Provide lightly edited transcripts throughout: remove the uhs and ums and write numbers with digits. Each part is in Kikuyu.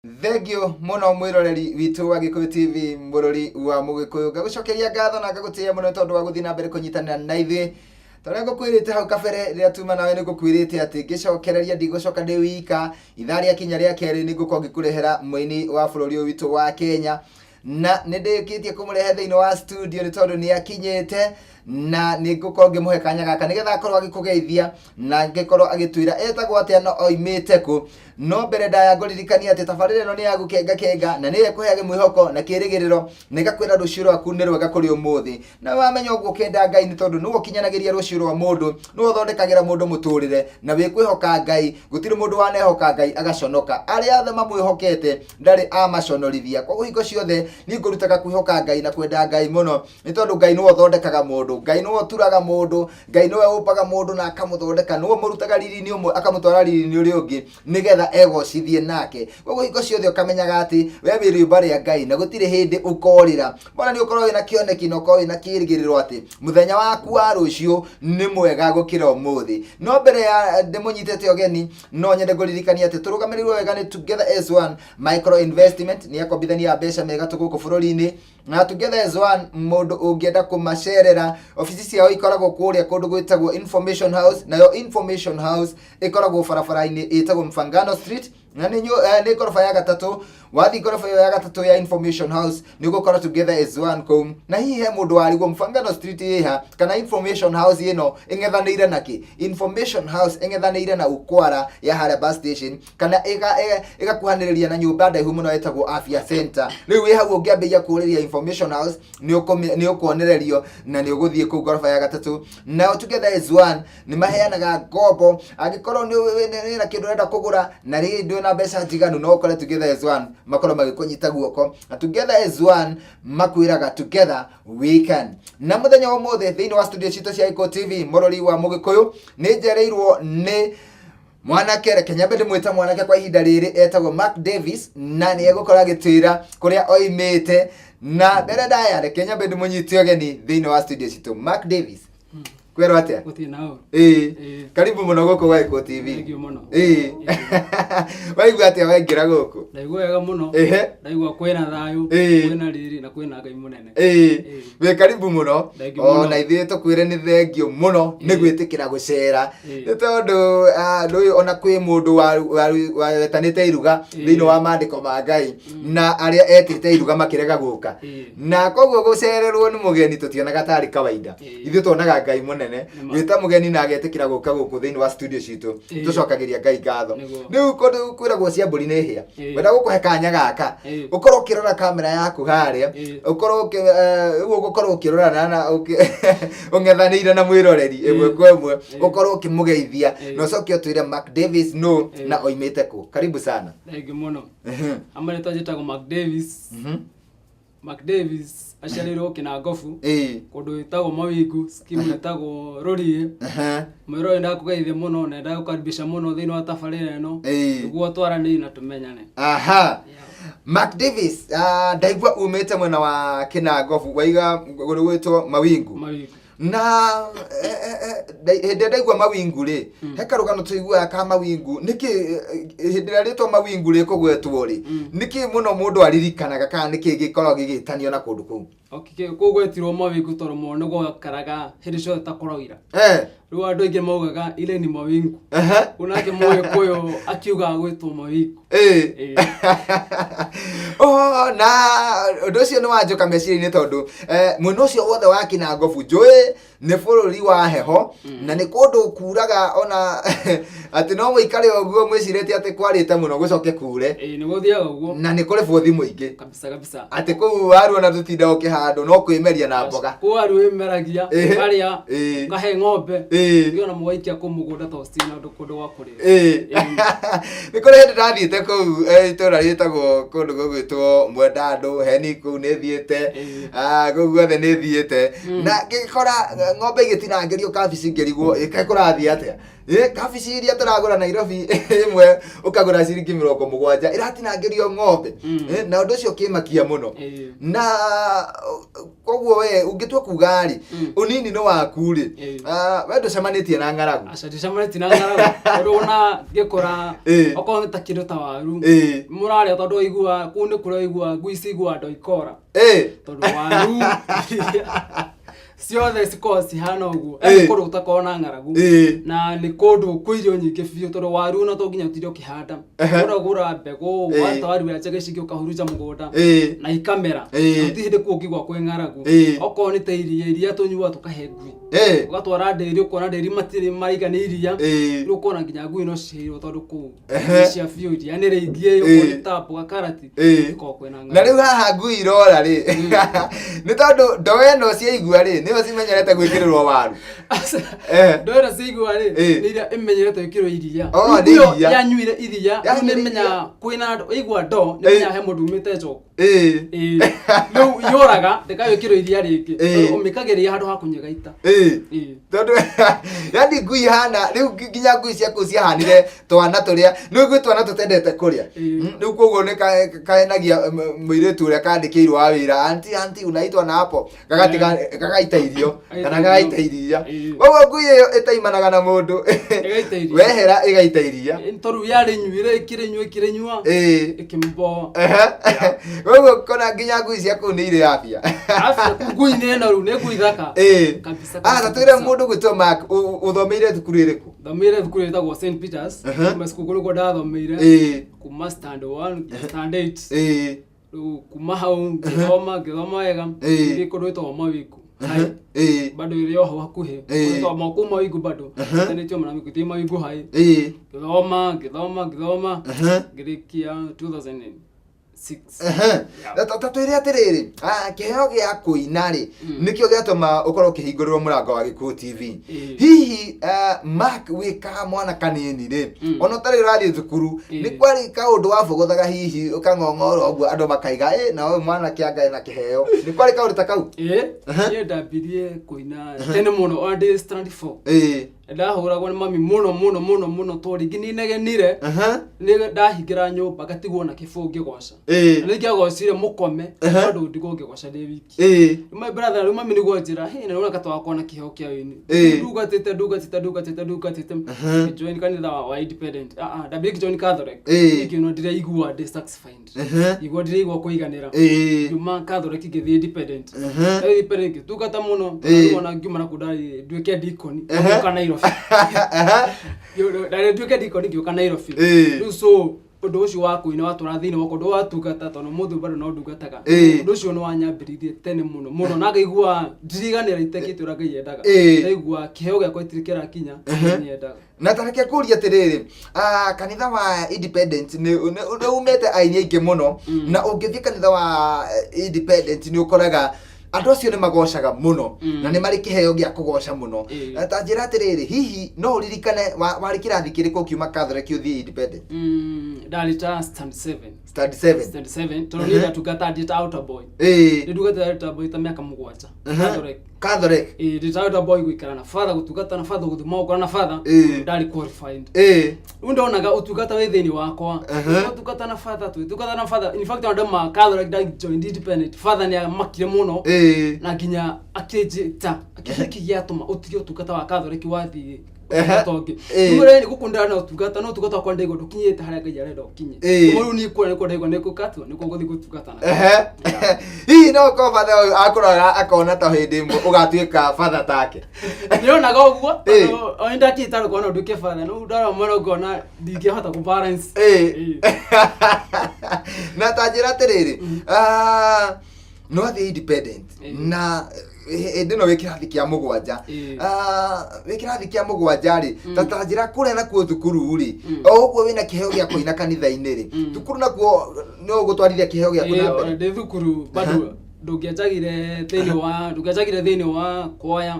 Thengiũ mũno mwĩroreri witũ wa Gĩkũyũ TV, mũrori wa Mũgĩkũyũ. Ngagũcokeria ngatho na ngagũtĩĩa mũno tondũ wa gũthiĩ na mbere kũnyitanĩra na ithuĩ. Ta ũrĩa ngũkwĩrĩte hau kabere rĩrĩa tuma nawe, nĩ ngũkwĩrĩte atĩ ngĩcokereria ndigũcoka ndĩ wika. Ithaa rĩakinya rĩa kerĩ nĩ ngũkorwo ngĩkũrehera mũini wa bũrũri ũyũ witũ wa Kenya, na nĩ ndĩkĩtie kũmũrehe thĩinĩ wa studio nĩ tondũ nĩ akinyĩte, na nĩ ngũkorwo ngĩmũhe kanya gaka nĩgetha akorwo agĩkũgeithia na angĩkorwo agĩtwĩra etagwo atĩa na oimĩte kũ. No mbere ndaya ngũririkania atĩ tabarĩra ĩno nĩ ya gũkenga kenga na nĩyo ĩkũheage mwĩhoko na kĩrĩgĩrĩro na ĩgakwĩra rũciũ rwaku nĩ rwega kũrĩ ũmũthĩ. Na wamenya ũguo ũkenda Ngai nĩ tondũ nĩwe ũkinyanagĩria rũciũ rwa mũndũ, nĩwe ũthondekagĩra mũndũ mũtũrĩre, na wĩkwĩhoka Ngai. Gũtirĩ mũndũ wanehoka Ngai agaconoka. Arĩa othe mamwĩhokete ndarĩ amaconorithia. Koguo hingo ciothe niĩ ngũrutaga kwĩhoka Ngai na kwenda Ngai mũno, nĩ tondũ Ngai nĩwe ũthondekaga mũndũ, Ngai nĩwe ũturaga mũndũ, Ngai nĩwe ũmbaga mũndũ na akamũthondeka, nĩwe ũmũrutaga riri-inĩ ũmwe akamũtwara riri-inĩ ũrĩa ũngĩ nĩgetha egocithie nake. Koguo hingo ciothe ũkamenyaga atĩ we wĩ rĩũmba rĩa Ngai na gũtirĩ hĩndĩ ũkorĩra. Bora nĩ ũkorwo wĩna kĩoneki na ũkorwo wĩna kĩrĩgĩrĩro atĩ mũthenya waku wa rũciũ nĩ mwega gũkĩra ũmũthĩ. No mbere ya ndĩmũnyitĩte ũgeni, no nyende ngũririkania atĩ tũrũgamĩrĩirwo wega nĩ Together as One Micro Investment, nĩ akombithania a mbeca mega tũ gũkũ bũrũri-inĩ. Na Together as One, mũndũ ũngĩenda kũmacerera, obici ciao ikoragwo kũrĩa kũndũ gwĩtagwo Information House, nayo Information House ĩkoragwo barabara-inĩ ĩtagwo Mfangano Street, na nĩ ngoroba ya gatatũ. Wathiĩ ngoroba ĩyo ya gatatũ ya Information House nĩ ũgũkora Together as One kũu. Na hihi he mũndũ warigwo Mfangano Street ĩha kana Information House ĩno ĩng'ethanĩire na kĩ? Information House ĩng'ethanĩire na Ukwara ya harĩa bus station, kana ĩgakuhanĩrĩria na nyũmba ndaihu mũno ĩtagwo Afya Center. Rĩu wĩ hau ũngĩambĩrĩria kũũrĩria Information House nĩ ũkuonererio na nĩ ũgũthiĩ kũu ngoroba ya gatatũ. Nao Together as One nĩ maheanaga ngombo. Angĩkorwo nĩ wĩna kĩndũ ũrenda kũgũra na rĩngĩ ndwĩ na mbeca njiganu, no ũkore Together as One makorwo magĩkũnyita guoko. Na Together as One makwĩraga, "Together we can." Na mũthenya wa ũmũthĩ thĩinĩ wa studio citũ cia Gĩkũyũ TV, mũrori wa Mũgĩkũyũ, nĩ njereirwo nĩ mwanake, reke nyambe ndĩmwĩta mwanake kwa ihinda rĩrĩ, etagwo Mark Davis, na nĩ egũkorwo agĩtwĩra kũrĩa oimĩte. Na mbere ndaya, reke nyambe ndĩmũnyite ũgeni thĩinĩ wa studio citũ. Mark Davis, kwĩrwo atĩa? Gũtirĩ na ũru. Ĩĩ, karibu mũno gũkũ gwa Gĩkũyũ TV. Thank you mũno. Ĩĩ, waigua atĩa waingĩra gũkũ? Ndaigua wega mũno. Ndaigua kwĩna thayũ, kwĩna riri na kwĩna Ngai mũnene. Ĩĩ, wĩ karibu mũno. Thank you mũno. Ona ithuĩ tũkwĩre nĩ thengio mũno nĩ gwĩtĩkĩra gũcera, nĩ tondũ ndũĩ ona kwĩ mũndũ wetanĩte iruga thĩinĩ wa maandĩko ma Ngai, na arĩa etĩte iruga makĩrega gũka. Na koguo gũcererwo nĩ mũgeni tũtionaga tarĩ kawaida. Ithuĩ tuonaga Ngai mũnene Nĩma. gwĩta mũgeni na agetĩkĩra gũka gũkũ thĩinĩ wa studio citũ. Tũcokagĩria Ngai ngatho. Rĩu kũndũ kwĩragwo cia mbũri nĩ hĩa. Wenda gũkũhe kanya gaka ũkorwo ũkĩrora kamera yaku harĩa, ũkorwo ũguo ũgũkorwo ũkĩrora na ũng'ethanĩire na mwĩroreri ĩmwe kwa ĩmwe, ũkorwo ũkĩmũgeithia na ũcoke ũtwĩre Mark Davis no na oimĩte kũ. Karibu sana. Thank you mũno. Amarĩtwa njĩtagwo Mark Davis. Mark Davis aciarĩirwo Kinangobu, kũndũ ĩtagwo Mawingu, scheme ĩtagwo Rũriĩ. Mwĩroreri, ndakũgeithia mũno na ndagũkaribisha mũno thĩinĩ wa tabarĩra ĩno nĩguo twaranĩrie na tũmenyane. Aha, Mark Davis, ndaigua umĩte mwena wa Kinangobu, waiga kũndũ gwĩtwo Mawingu. Mawingu. Na hĩndĩ ĩrĩa ndaigua Mawingu rĩ, he karũgano tũiguaga ka Mawingu. Nĩkĩ hĩndĩ ĩrĩa rĩtwa Mawingu rĩkũgwetwo rĩ, nĩkĩ mũno mũndũ aririkanaga, kana nĩkĩ gĩkoragwo gĩgĩtanio na kũndũ kũu? Okay, kũu gwetirwo Mawingu tondũ mũno nĩ gwakaraga hĩndĩ ciothe ta kũraura. Rĩu andũ aingĩ maugaga ile ni mawingu. Rĩu nake Mũgĩkũyũ akiugaga gwĩtwo Mawingu. Oh, na ũndũ ũcio nĩ wanjũka meciria-inĩ tondũ mwena ũcio wothe wa Kinangobu njũĩ nĩ bũrũri wa heho na nĩ kũndũ kuraga, ona atĩ no mũikare ũguo mwĩcirĩtie atĩ kwarĩte mũno gũcoke kure. Ĩĩ, nĩ gũthiaga ũguo. Na nĩ kũrĩ bũthi mũingĩ. Kabisa kabisa. Atĩ kũu waru ona tũtinda ũkĩhandwo, no kwĩmeria na mboga. Kũu waru wĩmeragia, ũkarĩa, ũkahe ng'ombe, ũngĩ ona mũgaikia kũu mũgũnda tondũ citirĩ na ũndũ kũndũ gwa kũrĩa. Nĩ kũrĩ hĩndĩ ndathiĩte kũu itũũra rĩtagwo kũndũ gũgwĩtwo Mwendandũ heni, kũu nĩ thiĩte. Kũu guothe nĩ thiĩte na ngĩkora ng'ombe igĩtinangĩrio kabici, ngĩrigwo ĩkaĩ kũrathiĩ atĩa. Kabici iria tũragũra Nairobi ĩmwe ũkagũra ciringi 70 ĩratinangĩrio ng'ombe. Na ũndũ ũcio ũkĩmakia mũno. Na koguo we ũngĩtua kuga rĩ, ũnini nĩ waku rĩ, we ndũcemanĩtie na ng'aragu? Aca, ndicemanĩtie na ng'aragu, tondũ ona ngĩkũra, okorwo nĩ ta kĩndũ ta waru mũrarĩa, tondũ waigua kũu nĩ kũrĩa waigua ngui ciguaga ndo ikora, tondũ waru ciothe cikoragwo cihana ũguo. Nĩ kũndũ gũtakoragwo na ng'aragu, na nĩ kũndũ kwĩ irio nyingĩ biũ, tondũ waru ona to nginya ũtinde ũkĩhanda. Ũragũra mbegũ, waruta waru ĩrĩa gĩcingĩ, ũkahurunja mũgũnda na ikamera. Na gũtirĩ hĩndĩ kũu ũngĩigua kwĩ ng'aragu. Okorwo nĩ ta iria, iria tũnyuaga tũkahe ngui, ũgatwara ndĩri, ũkona ndĩri matirĩ maraiga nĩ iria. Rĩu ũkona nginya ngui no ciheirwo, tondũ kũu cia biũ iria nĩ rĩingĩ. Okorwo nĩ ta mboga, karati, gũtikoragwo kwĩna Na rĩu haha ngui irora rĩ, nĩ tondũ ndoo ĩno ciaigua rĩ, nĩyo cimenyerete gwĩkĩrĩrwo waru. Ndoo ĩno ciaigua rĩ, nĩ iria ĩmenyerete gwĩkĩrwo iria. Oh, Rĩu nĩ ĩyo iria. yanyuire iria, rĩu Yanyuire nĩ menya iria. kwĩna andũ ĩigua ndoo, nĩ menya he mũndũ umĩte njoku. Rĩu yũraga ndĩkagĩkĩrwo iria rĩngĩ, tondũ ũmĩkagĩria handũ ha kũnyua ĩgaita. Tondũ yani ngui hana rĩu nginya ngui ciaku ciahanire twana tũrĩa nĩ gwĩ twana tũtendete kũrĩa. Rĩu koguo nĩ kahenagia mũirĩtu ũrĩa kandĩkĩirwo wa wĩra, "Auntie, auntie, unaitwa na hapo," gagatiga gagaita irio kana gagaita iria. Koguo ngui ĩyo ĩtaimanaga na mũndũ. Ĩgaita iria. Wehera ĩgaita iria. Tondũ yarĩnyuire, ĩkĩrĩnyua, ĩkĩrĩnyua, ĩkĩmboa. Koguo kona nginya ngui ciaku nĩ irĩ afya. Afya ngui nĩ noru, nĩ ngui thaka kabisa. Ah, Kabisa, ta twĩre kabisa. mũndũ gwĩtwo Mark, ũthomeire thukuru ĩrĩkũ? Thomeire thukuru ĩtagwo St Peters. Kuma cukuru kũrĩa ndathomeire, kuma stand 1 nginya stand 8. Rĩu kuma hau ngĩthoma, ngĩthoma wega, ngĩthiĩ kũndũ gwĩtagwo Mawingu High. Bado ĩrĩ o hau hakuhĩ. Kũndũ gwĩtagwo kũu Mawingu, bado ĩtanĩtio na Mawingu, ngĩthiĩ Mawingu High, ngĩthoma, ngĩthoma, ngĩthoma, ngĩrĩkia 2006. Na ta twĩre atĩrĩrĩ, kĩheo gĩa kũina rĩ, nĩkĩo gĩatũma ũkorwo ũkĩhingũrĩrwo mũrango wa Gĩkũyũ TV? Hihi Mark wĩ ka mwana kanini rĩ, ona ũtarĩ ũrathiĩ thukuru, nĩ kwarĩ kaũndũ wabogothaga hihi ũkang'ong'ora ũguo andũ makaiga, "Ĩ, na ũyũ mwanake anga ena kĩheo"? Nĩ kwarĩ kaũndũ ta kau? Ĩĩ, niĩ ndambirie kũina tene mũno, ona ndĩ stand 4. Ndahũragwo nĩ mami mũno mũno mũno mũno, tondũ rĩngĩ nĩ negenire, nĩ ndahingĩra nyũmba ngatigwo na kĩbũũ ngĩgoca. Na nĩ ingĩagocire mũkome, tondũ ndigwo ngĩgoca ndĩ wiki. My brother, rĩu mami nĩguo njĩra, "Hey, na rĩu gatwakwa na kĩheo kĩa wĩini." Ndungatĩte, ndungatĩte, ndungatĩte, ndungatĩte, ngĩjoin kanitha wa Independent. Ah ah, ndambire ngĩjoin Catholic. Ngĩona ndĩraigua ndĩ satisfied, igua ndĩraigua kũiganĩra. Ngiuma Catholic ngĩthiĩ Independent. Independent ngĩtungata mũno. Rĩu ona ngiuma nakuo ndarĩ nduĩke deacon, ngĩũka Nairobi. Ndarĩ nduĩke deacon, ngĩũka Nairobi. Rĩu so ũndũ ũcio wa kũina watũra thĩinĩ wakwa, ũndũ watungata, tondũ mũthĩ bado no ndungataga. Ũndũ ũcio nĩ wanyambĩrĩirie tene mũno mũno, na ngaigua ndiriganĩra itekĩte ũrĩa Ngai endaga. Ndaigua kĩheo gĩakwa gĩtirĩ kĩrakinya harĩa nyendaga. Na ta reke kũria atĩrĩrĩ, kanitha wa Independent nĩ umĩte aini aingĩ mũno, na ũngĩthiĩ kanitha wa Independent nĩ ũkoraga andũ acio nĩ magocaga mũno, na nĩ marĩ kĩheo gĩa kũgoca mũno. Ta njĩra atĩrĩrĩ, hihi no ũririkane warĩ kĩrathi kĩrĩkũ ũkiuma Catholic ũthiĩ Independent? Ndarĩ ta stand 7. Stand 7. Stand 7, tondũ niĩ ndatungata ndĩ ta altar boy. Nĩ ndungatĩte altar boy ta mĩaka 7. Catholic. Catholic. Ĩĩ, ndĩ ta altar boy, gũikara na father, gũtungata na father, gũthiĩ magongona na father. Ndarĩ qualified. Rĩu ndonaga ũtungata wĩ thĩinĩ wakwa. Ũtungata na father, twĩtungata na father. In fact, ona ndauma Catholic nda joined Independent, father nĩ amakire mũno, na nginya akĩnjĩta akĩnjĩta, "Kĩ gĩatũma ũtige ũtungata wa Catholic wathiĩ ũtungata ũngĩ?" Rĩu rĩ, gũkũ ndĩrana ũtungata, no ũtungata wakwa ndaigua ndũkinyĩte harĩa Ngai arenda ũkinye. Rĩu niĩ kuona nĩkuo ndaigua nĩ gũkatua nĩkuo gũthiĩ gũtungata na Hihi no ũkorwo batha ũyũ akũrora akona ta hĩndĩ ĩmwe ũgatuĩka batha take? Ndĩronaga ũguo, tondũ o nĩndakĩte rũkona no nduĩke batha, no ndarora mwena ngona ndingĩhota kũ balance. Na ta njĩra atĩrĩrĩ, no athiĩ Independent, na hĩndĩ ĩno wĩ kĩrathi kĩa 7. Wĩ kĩrathi kĩa 7 rĩ, ta njĩra kũrĩa nakuo thukuru rĩ, o ũguo wĩna kĩheo gĩa kũina kanitha-inĩ rĩ, thukuru nakuo no ũgũtwarithia kĩheo gĩaku na mbere? Ndĩ thukuru bado. Ndũngĩanjagire thĩinĩ wa, ndũngĩanjagire thĩinĩ wa kwaya,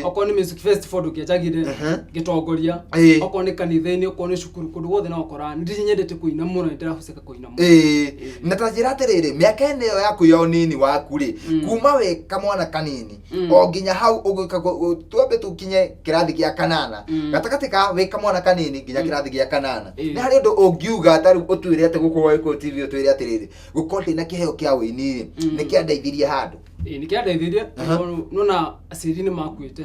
okorwo nĩ music festival ndũngĩanjagire ngĩtongoria, okorwo nĩ kanitha-inĩ, okorwo nĩ cukuru, kũndũ guothe no ũkora nĩ nyendete kũina mũno, nĩ ndĩrahucĩka kũina mũno. Na ta njĩra atĩrĩrĩ, mĩaka ĩno ĩyo yaku ya ũnini waku rĩ, kuma wĩ kamwana kanini o nginya hau ũgĩka twambe tũkinye kĩrathi gĩa kanana, gatagatĩ ka wĩ kamwana kanini nginya kĩrathi gĩa kanana, nĩ harĩ ũndũ ũngiuga ta rĩu ũtwĩre atĩ gũkũ gwa Gĩkũyũ TV, ũtwĩre atĩrĩrĩ, gũkorwo ndĩna kĩheo kĩa ũini rĩ, nĩ kĩandeithirie handũ? Ĩĩ, nĩ kĩandeithirie tondũ nona aciari nĩ makuĩte,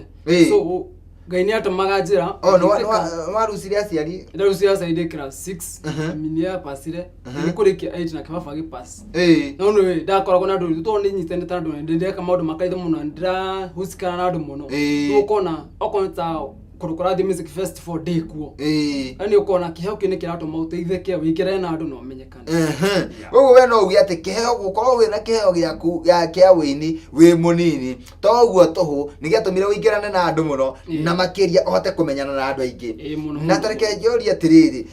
so Ngai nĩ atũmaga njĩra. O nĩ warucire aciari? Ndarucire aciari ndĩ class 6. Mami nĩ apacire, nĩ kũrĩkia 8 na kĩbaba gĩpass. No nĩ ndakoragwo na andũ tondũ nĩ nyitanĩte na andũ, nĩ ndĩreka maũndũ ma kanitha mũno, nĩ ndĩrahusikana na andũ mũno. Rĩu ũkona okorwo nĩ ta kũndũ kũrathiĩ music festival ndĩ kuo. Yaani ũkona kĩheo kĩu nĩ kĩratũma ũteithĩke, wĩingĩrane na andũ na ũmenyekane. Ũguo we no uge atĩ kĩheo, gũkorwo wĩna kĩheo gĩaku kĩa ũini wĩ mũnini to ũguo tũhũ, nĩ gĩatũmire ũingĩrane na andũ mũno na makĩria ũhote kũmenyana na andũ aingĩ? Ĩĩ, mũno. Na tareke njũrie atĩrĩrĩ,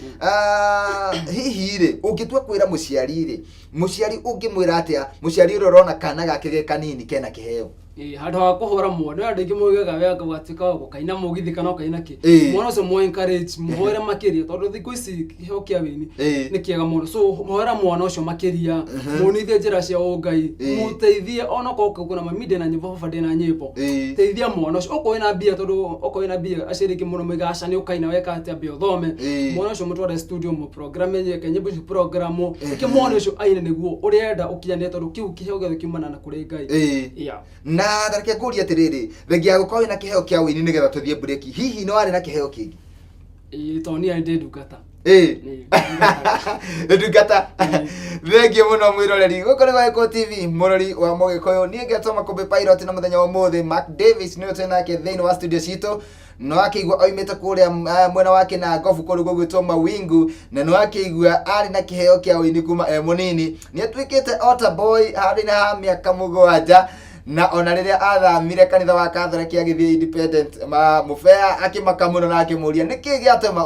hihi rĩ, ũngĩtua kwĩra mũciari rĩ, mũciari ũngĩmwĩra atĩa, mũciari ũrĩa ũrona kana gake ge kanini kena kĩheo? Ĩĩ, handũ ha kũhũra mwana, andũ aingĩ moigaga we anga ũgatuĩka wa gũkaina mũgithi kana ũkaina kĩ. Mwana ũcio mũ encourage, mũhoere makĩria, tondũ thikũ ici kĩheo kĩa wĩini nĩ kĩega mũno, so hoera mwana ũcio makĩria, muonithie njĩra cia ũngai, mũteithie onokorwo kwĩna mami ndĩna nyĩmbo, baba ndĩna nyĩmbo, teithia mwana ũcio okorwo wĩna mbia, tondũ okorwo wĩna mbia aciari aingĩ mũno moigaga aca nĩ ũkaina weka atĩa, ambe ũthome. Mwana ũcio mũtware studio, mũ program eke nyĩmbo icio, program reke mwana ũcio aine nĩguo ũrenda ũkinyanĩre, tondũ kĩu kĩheo gĩothe kiumana na kũrĩ Ngai. Yeah. Na tareke ngũrie atĩrĩrĩ, thengia ya gũkorwo wĩna kĩheo kĩa ũini, nĩgetha tũthiĩ break, hihi nĩ warĩ na kĩheo kĩngĩ? Ĩĩ, tondũ niĩ ndĩ ndungata. Ĩĩ, ndungata. Thengiũ mũno mwĩroreri, gũkũ nĩ gwa Gĩkũyũ TV, mũrori wa mũgĩkũyũ, niĩ ngetwo Makũmbĩ Pilot, na mũthenya wa ũmũthĩ Mark Davis nĩwe twĩ nake thĩinĩ wa studio citũ. No akĩigua oimĩte kũrĩa mwena wa Kĩnangobu, kũndũ gũgwĩtwo Mawingu, na nĩ wakĩigua arĩ na kĩheo kĩa ũini kuma e mũnini. Nĩ atuĩkĩte altar boy handũ-inĩ ha mĩaka 7, na ona rĩrĩa athamire kanitha wa Catholic agĩthiĩ Independent, ma mũbea akĩmaka mũno na akĩmũria nĩkĩ gĩatũma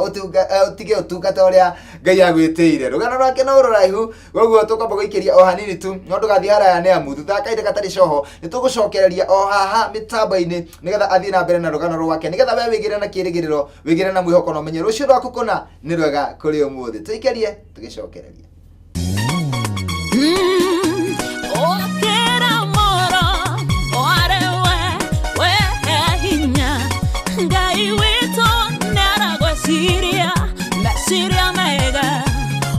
ũtige ũtungata ũrĩa Ngai agwĩtĩire. Rũgano rwake no rũraihu, koguo tũkwamba gũikĩria o hanini tu, no ndũgathiĩ haraya, nĩ amu thutha wa kahinda gatarĩ coho nĩ tũgũcokereria o haha mĩtambo-inĩ nĩgetha athiĩ na mbere na rũgano rwake, nĩgetha we wĩgĩre na kĩrĩgĩrĩro, wĩgĩre na mwĩhoko, na ũmenye rũciũ rwaku kũna nĩ rwega kũrĩ ũmũthĩ. Tũikĩrie tũgĩcokereria. Ũkĩra moro, warewe, wehe hinya. Ngai witũ nĩaragwĩciria meciria mega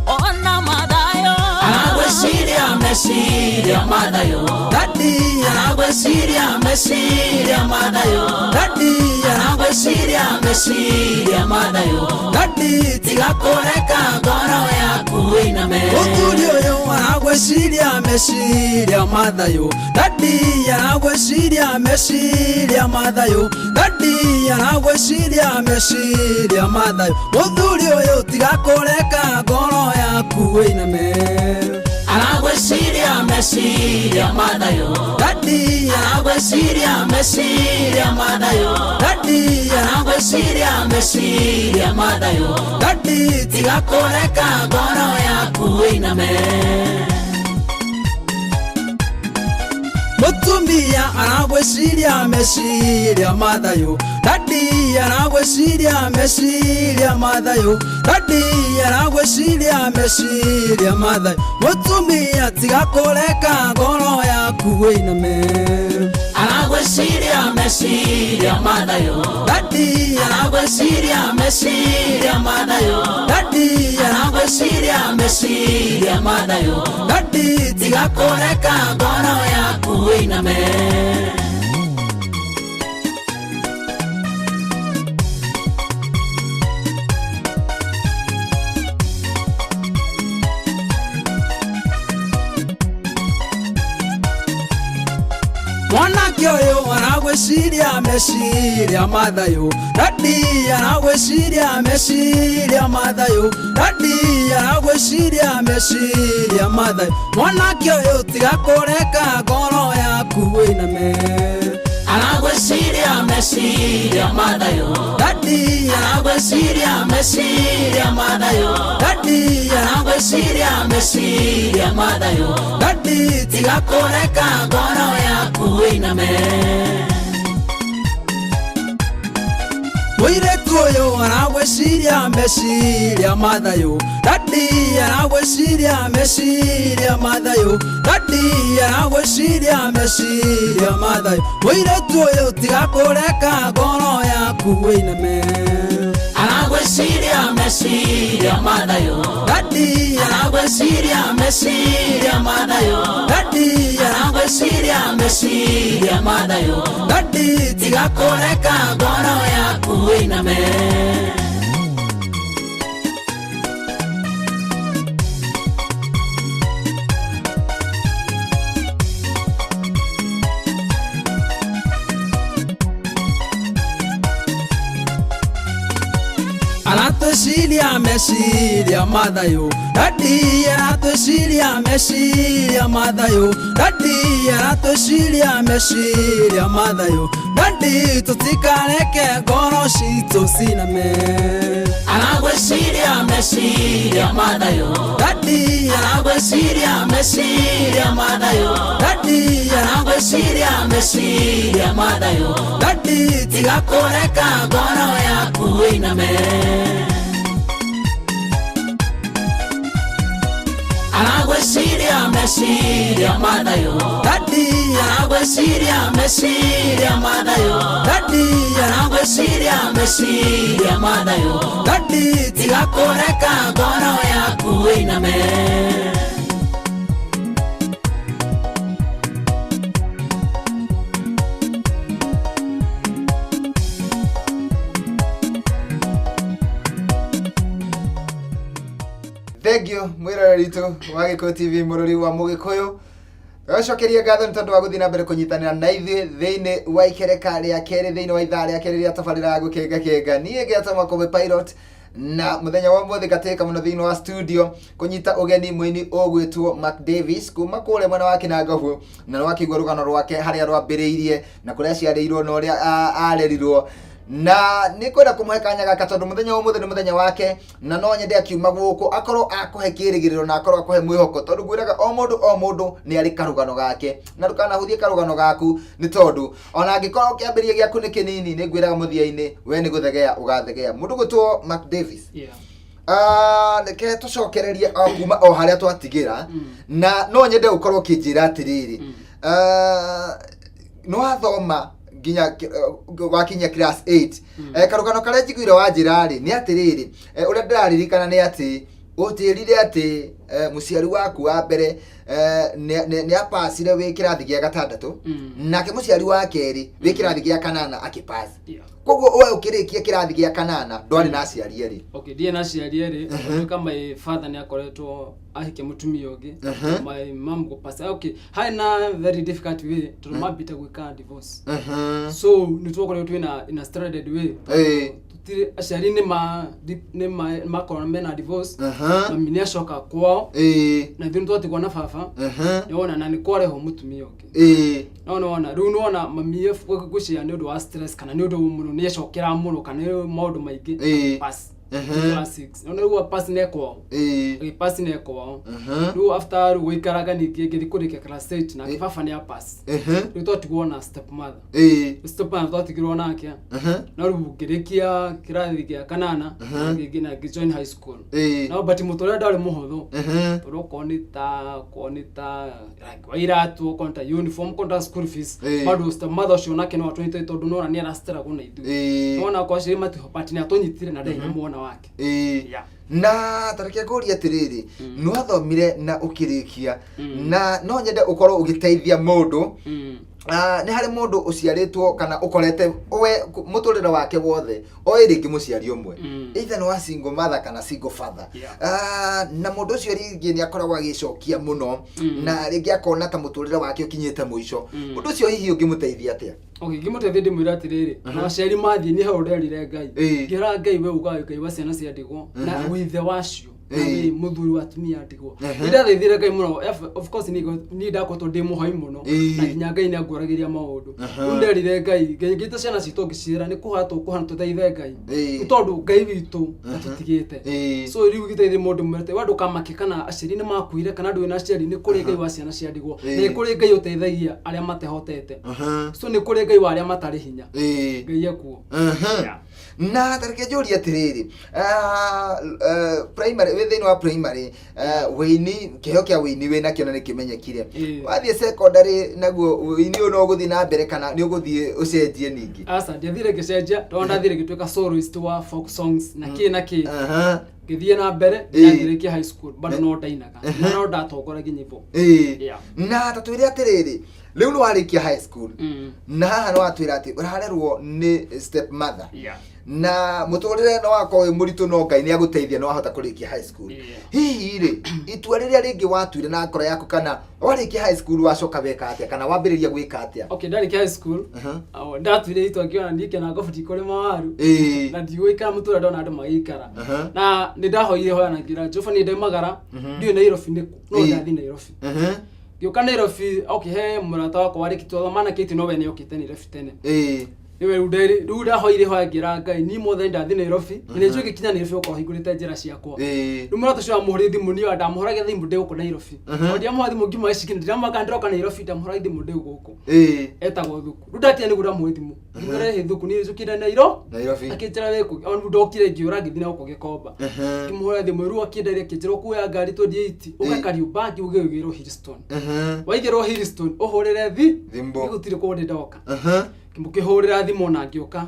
ona mathayo. Aragwĩciria meciria mathayo. Daddy. Aragwĩciria meciria mathayo. Daddy. Aragwĩciria meciria mathayo. Daddy. Tiga kũreka ngoro yaku ĩiname. Mũthuri ũyũ aragwĩciria meciria mathayo. Daddy aragwĩciria meciria mathayo. Daddy aragwĩciria meciria mathayo. Mũthuri ũyũ, tiga kũreka ngoro yaku ĩiname. Aragwĩciria meciria mathayo. Daddy. Aragwĩciria meciria mathayo. Daddy. Aragwĩciria meciria mathayo. Daddy. Tiga kũreka ngoro yaku ĩiname. Mũtumia aragwĩciria meciria mathayo. Daddy aragwĩciria meciria mathayo. Daddy aragwĩciria meciria mathayo. Mũtumia, tiga kũreka ngoro yaku ĩiname. Aragwĩciria meciria mathayo. Daddy. Aragwĩciria meciria mathayo. Daddy. Aragwĩciria meciria mathayo. Daddy. Tiga kũreka ngoro yaku ĩiname. Mwanake ũyũ aragwĩciria meciria mathayo. Daddy aragwĩciria meciria mathayo. Daddy aragwĩciria meciria mathayo. Mwanake ũyũ, tiga kũreka ngoro yaku ĩiname. Aragwĩciria meciria ma thayũ. Dadi Aragwĩciria meciria ma thayũ. Dadi Aragwĩciria meciria ma thayũ. Dadi Tiga kũreka ngoro yaku ĩiname. Mũirĩtu ũyũ aragwĩciria meciria ma thayũ. Dadi aragwĩciria meciria ma thayũ. Dadi aragwĩciria meciria ma thayũ. Mũirĩtu ũyũ tiga kũreka ngoro yaku ĩiname. Aragwĩciria meciria ma thayũ. Dadi Aragwĩciria meciria ma thayũ. Dadi Aragwĩciria meciria ma thayũ. Dadi Tiga kũreka ngoro yaku ĩiname. Aratwĩciria meciria ma thayũ. Dadi aratwĩciria meciria ma thayũ. Dadi aratwĩciria meciria ma thayũ. Dadi tũtikareke ngoro citũ ciname. Aragwĩciria meciria ma thayũ. Dadi Aragwĩciria meciria ma thayũ. Dadi Aragwĩciria meciria ma thayũ. Dadi Tiga kũreka ngoro yaku ĩiname. Aragwĩciria meciria ma thayũ. Dadi Aragwĩciria meciria ma thayũ. Dadi Aragwĩciria meciria ma thayũ. Dadi Tiga kũreka ngoro yaku ĩiname. Thank you mwĩroreri witũ wa Gĩkũyũ TV mũrori wa Mũgĩkũyũ. Gacokeria ngatho nĩ tondũ wa gũthiĩ na mbere kũnyitanĩra na ithuĩ thĩinĩ wa ikereka rĩa kerĩ, thĩinĩ wa ithaa rĩa kerĩ rĩa tabarĩra ya gũkengakenga. Niĩ ngetwo Makũmbĩ Pilot, na mũthenya wa ũmũthĩ ngatĩka mũno thĩinĩ wa studio kũnyita ũgeni mũini ũgwĩtwo Mark Davis kuma kũrĩa mwena wa Kĩnangobu, na nĩ wakĩigua rũgano rwake harĩa rwambĩrĩirie na kũrĩa aciarĩirwo na ũrĩa arerirwo. Na nĩ kwenda kũmũhe kanya gaka tondũ mũthenya wa ũmũthĩ nĩ mũthenya wake, na no nyende akiuma gũkũ akorwo akũhe kĩrĩgĩrĩro na akorwo akũhe mwĩhoko, tondũ ngwĩraga o mũndũ o mũndũ nĩ arĩ karũgano gake, na ndũkanahũthie karũgano gaku, nĩ tondũ ona angĩkorwo kĩambĩrĩria gĩaku nĩ kĩnini, nĩ ngwĩraga mũthia-inĩ we nĩ gũthegea ũgathegea. Mũndũ gwĩtwo Mark Davis, reke tũcokererie o kuma o harĩa twatigĩra, na no nyende ũkorwo ũkĩnjĩra atĩrĩrĩ, nĩ wathoma nginya wakinya class 8. Karũgano karĩa njiguire wanjĩra rĩ nĩ atĩrĩrĩ, ũrĩa ndĩraririkana nĩ atĩ ũnjĩrire atĩ mũciari waku wa mbere nĩ apacire wĩ kĩrathi gĩa gatandatũ, nake mũciari wa kerĩ wĩ kĩrathi gĩa kanana akĩpass. Koguo we ũkĩrĩkia kĩrathi gĩa kanana ndwarĩ na aciari erĩ? Okay, ndiĩ na aciari erĩ. Gũtuĩka my father nĩ akoretwo ahikia mũtumia ũngĩ, my mom gũpass. Okay, harĩ na very difficult way tondũ mambĩte gwĩka divorce, so nĩ twakoretwo twĩna in a stranded way. Tũtirĩ aciari, nĩ ma makorwo mena divorce. Mami nĩ acoka kwao na ithuĩ nĩ twatigwo na baba. Nĩwona, na nĩ kwarehwo mũtumia ũngĩ. No nĩwona rĩu, nĩwona mami gwĩciria nĩ ũndũ wa stress kana nĩ ũndũ mũno nĩ acokera mũno kana nĩ maũndũ maingĩ, pass class 6. No rĩu pass nĩ kwao, pass nĩ kwao. Rĩu after rĩu gũikaraga ningĩ ngĩthiĩ kũrĩkia class 8 na baba nĩ apass. Rĩu twatigwo na step mother. Step mother twatigirwo nake. No rĩu ngĩrĩkia kĩrathi gĩa kanana na ngĩjoin high school. No but mũtũrĩre ndwarĩ mũhũthũ, tondũ okorwo nĩ ta rangi wa iratũ, okorwo nĩ ta uniform, okorwo nĩ ta school fees, bado step mother ũcio nake no atũnyitire tondũ nĩwona nĩ arastruggle na ithuĩ. Nĩwona okorwo aciari matiho, but nĩ atũnyitire na ndarĩ na mwana wake. Yeah. Na tareke ngũrie atĩrĩrĩ, nĩwathomire na ũkĩrĩkia, na no nyende ũkorwo ũgĩteithia mũndũ. Nĩ harĩ mũndũ ũciarĩtwo kana ũkorete we mũtũrĩre wake wothe oĩ rĩngĩ mũciari ũmwe, either nĩ wa single mother kana single father. Na mũndũ ũcio rĩngĩ nĩ akoragwo agĩcokia mũno, na rĩngĩ akona ta mũtũrĩre wake ũkinyĩte mũico. Mũndũ ũcio hihi ũngĩmũteithia atĩa? Okay, ngĩmũteithia ndĩmwĩre atĩrĩrĩ, na aciari mathiĩ, niĩ hau nderire Ngai, ngĩra Ngai, we ugaga Ngai wa ciana cia ndigwa na withe wacio. Na Ĩĩ. wĩ mũthuri wa atumia a ndigwa. Ehe. Nĩ ndathaithire Ngai mũno. Of course niĩ ndakoretwo ndĩ mũhoi mũno. Ĩĩ. Na nginya Ngai nĩ angũragĩria maũndũ. Aha. Rĩu nderire Ngai, Ngai ngĩta ciana citũ ngĩciĩra nĩ kũhoya tũkũhoya tũthaithe Ngai. Ĩĩ. Nĩ tondũ Ngai witũ ndatũtigĩte. Ĩĩ. So rĩu gĩteithie mũndũ mwĩrute we ndũkamake kana aciari nĩ makuire kana ndũrĩ na aciari, nĩ kũrĩ Ngai wa ciana cia ndigwa. Ĩĩ. Nĩ kũrĩ Ngai ũteithagia arĩa matehotete. So nĩ kũrĩ Ngai wa arĩa matarĩ hinya. Ĩĩ. Ngai ekuo. Mhm. Na tareke njũrie atĩrĩrĩ, primary, wĩ thĩinĩ wa primary, wĩini, kĩheo kĩa wĩini wĩ nakĩo na nĩkĩmenyekire. Ĩĩ. Wathiĩ secondary naguo wĩini ũyũ no ũgũthiĩ na mbere kana nĩ ũgũthiĩ ũcenjie ningĩ? Aca, ndiathire ngĩcenjia, tondũ ndathire ngĩtuĩka soloist wa folk songs na kĩ na kĩ. Ngĩthiĩ na mbere nginya ngĩrĩkia high school, bado no ndainaga na no ndatongoragia nyĩmbo. Ĩĩ. Yeah. Na ta twĩre atĩrĩrĩ, rĩu nĩ warĩkia high school na haha nĩ watwĩra atĩ ũrarerwo nĩ step mother na mũtũrĩre no wakorwo wĩ mũritũ, no Ngai nĩ agũteithia nĩ wahota kũrĩkia high school. Hihi rĩ, itua rĩrĩa rĩngĩ watuire na ngoro yaku, kana warĩkia high school wacoka weka atĩa kana wambĩrĩria gwĩka atĩa? Okay, ndarĩkia high school, ndatuire itua ngĩona niĩ kĩnangobu ndikũrĩma waru na ndigũikara mũtũrĩre ndona andũ magĩikara. Na nĩ ndahoire hoya na ngĩra Jehova, niĩ ndaimagara, ndiũĩ Nairobi nĩkũ, no ndathiĩ Nairobi. Ngĩũka Nairobi, okay, he mũrata wakwa warĩkĩtie twathoma KT, no we nĩ okĩte Nairobi tene. Nĩwe rĩu rĩu ndahoire hoya ngĩra Ngai, niĩ mothe ndathiĩ Nairobi na nĩ njũĩ ngĩkinya Nairobi ũkorwo hingũrĩte njĩra ciakwa. Rĩu mũrata ũcio wamũhũrĩire thimũ, niĩ ndamũhũragia thimũ ndĩ gũkũ Nairobi. O ndiamũhũra thimũ ngiuma gĩciki, ndiramwaka ndĩroka Nairobi, ndamũhũragia thimũ ndĩ gũkũ. Etagwo Thuku. Rĩu ndakinya nĩguo ndamũhũrĩire thimũ, ngĩmwĩra, "Hĩ Thuku, niĩ njũkire Nairobi." Akĩnjĩra, "Wĩkũ?" O rĩu ndokire ngĩũra ngĩthiĩ na gũkũ Gĩkomba. Ngĩmũhũra thimũ, rĩu akĩnderia, akĩnjĩra, "Ũkuoya ngari 28 ũke Kariũmbangi ũgĩũgĩrwo Hillstone. Waigĩrwo Hillstone ũhũrĩre thi Thimũ. Gũtirĩ kũndĩ ndoka." Ngĩmũkĩhũrĩra thimũ na ngĩũka.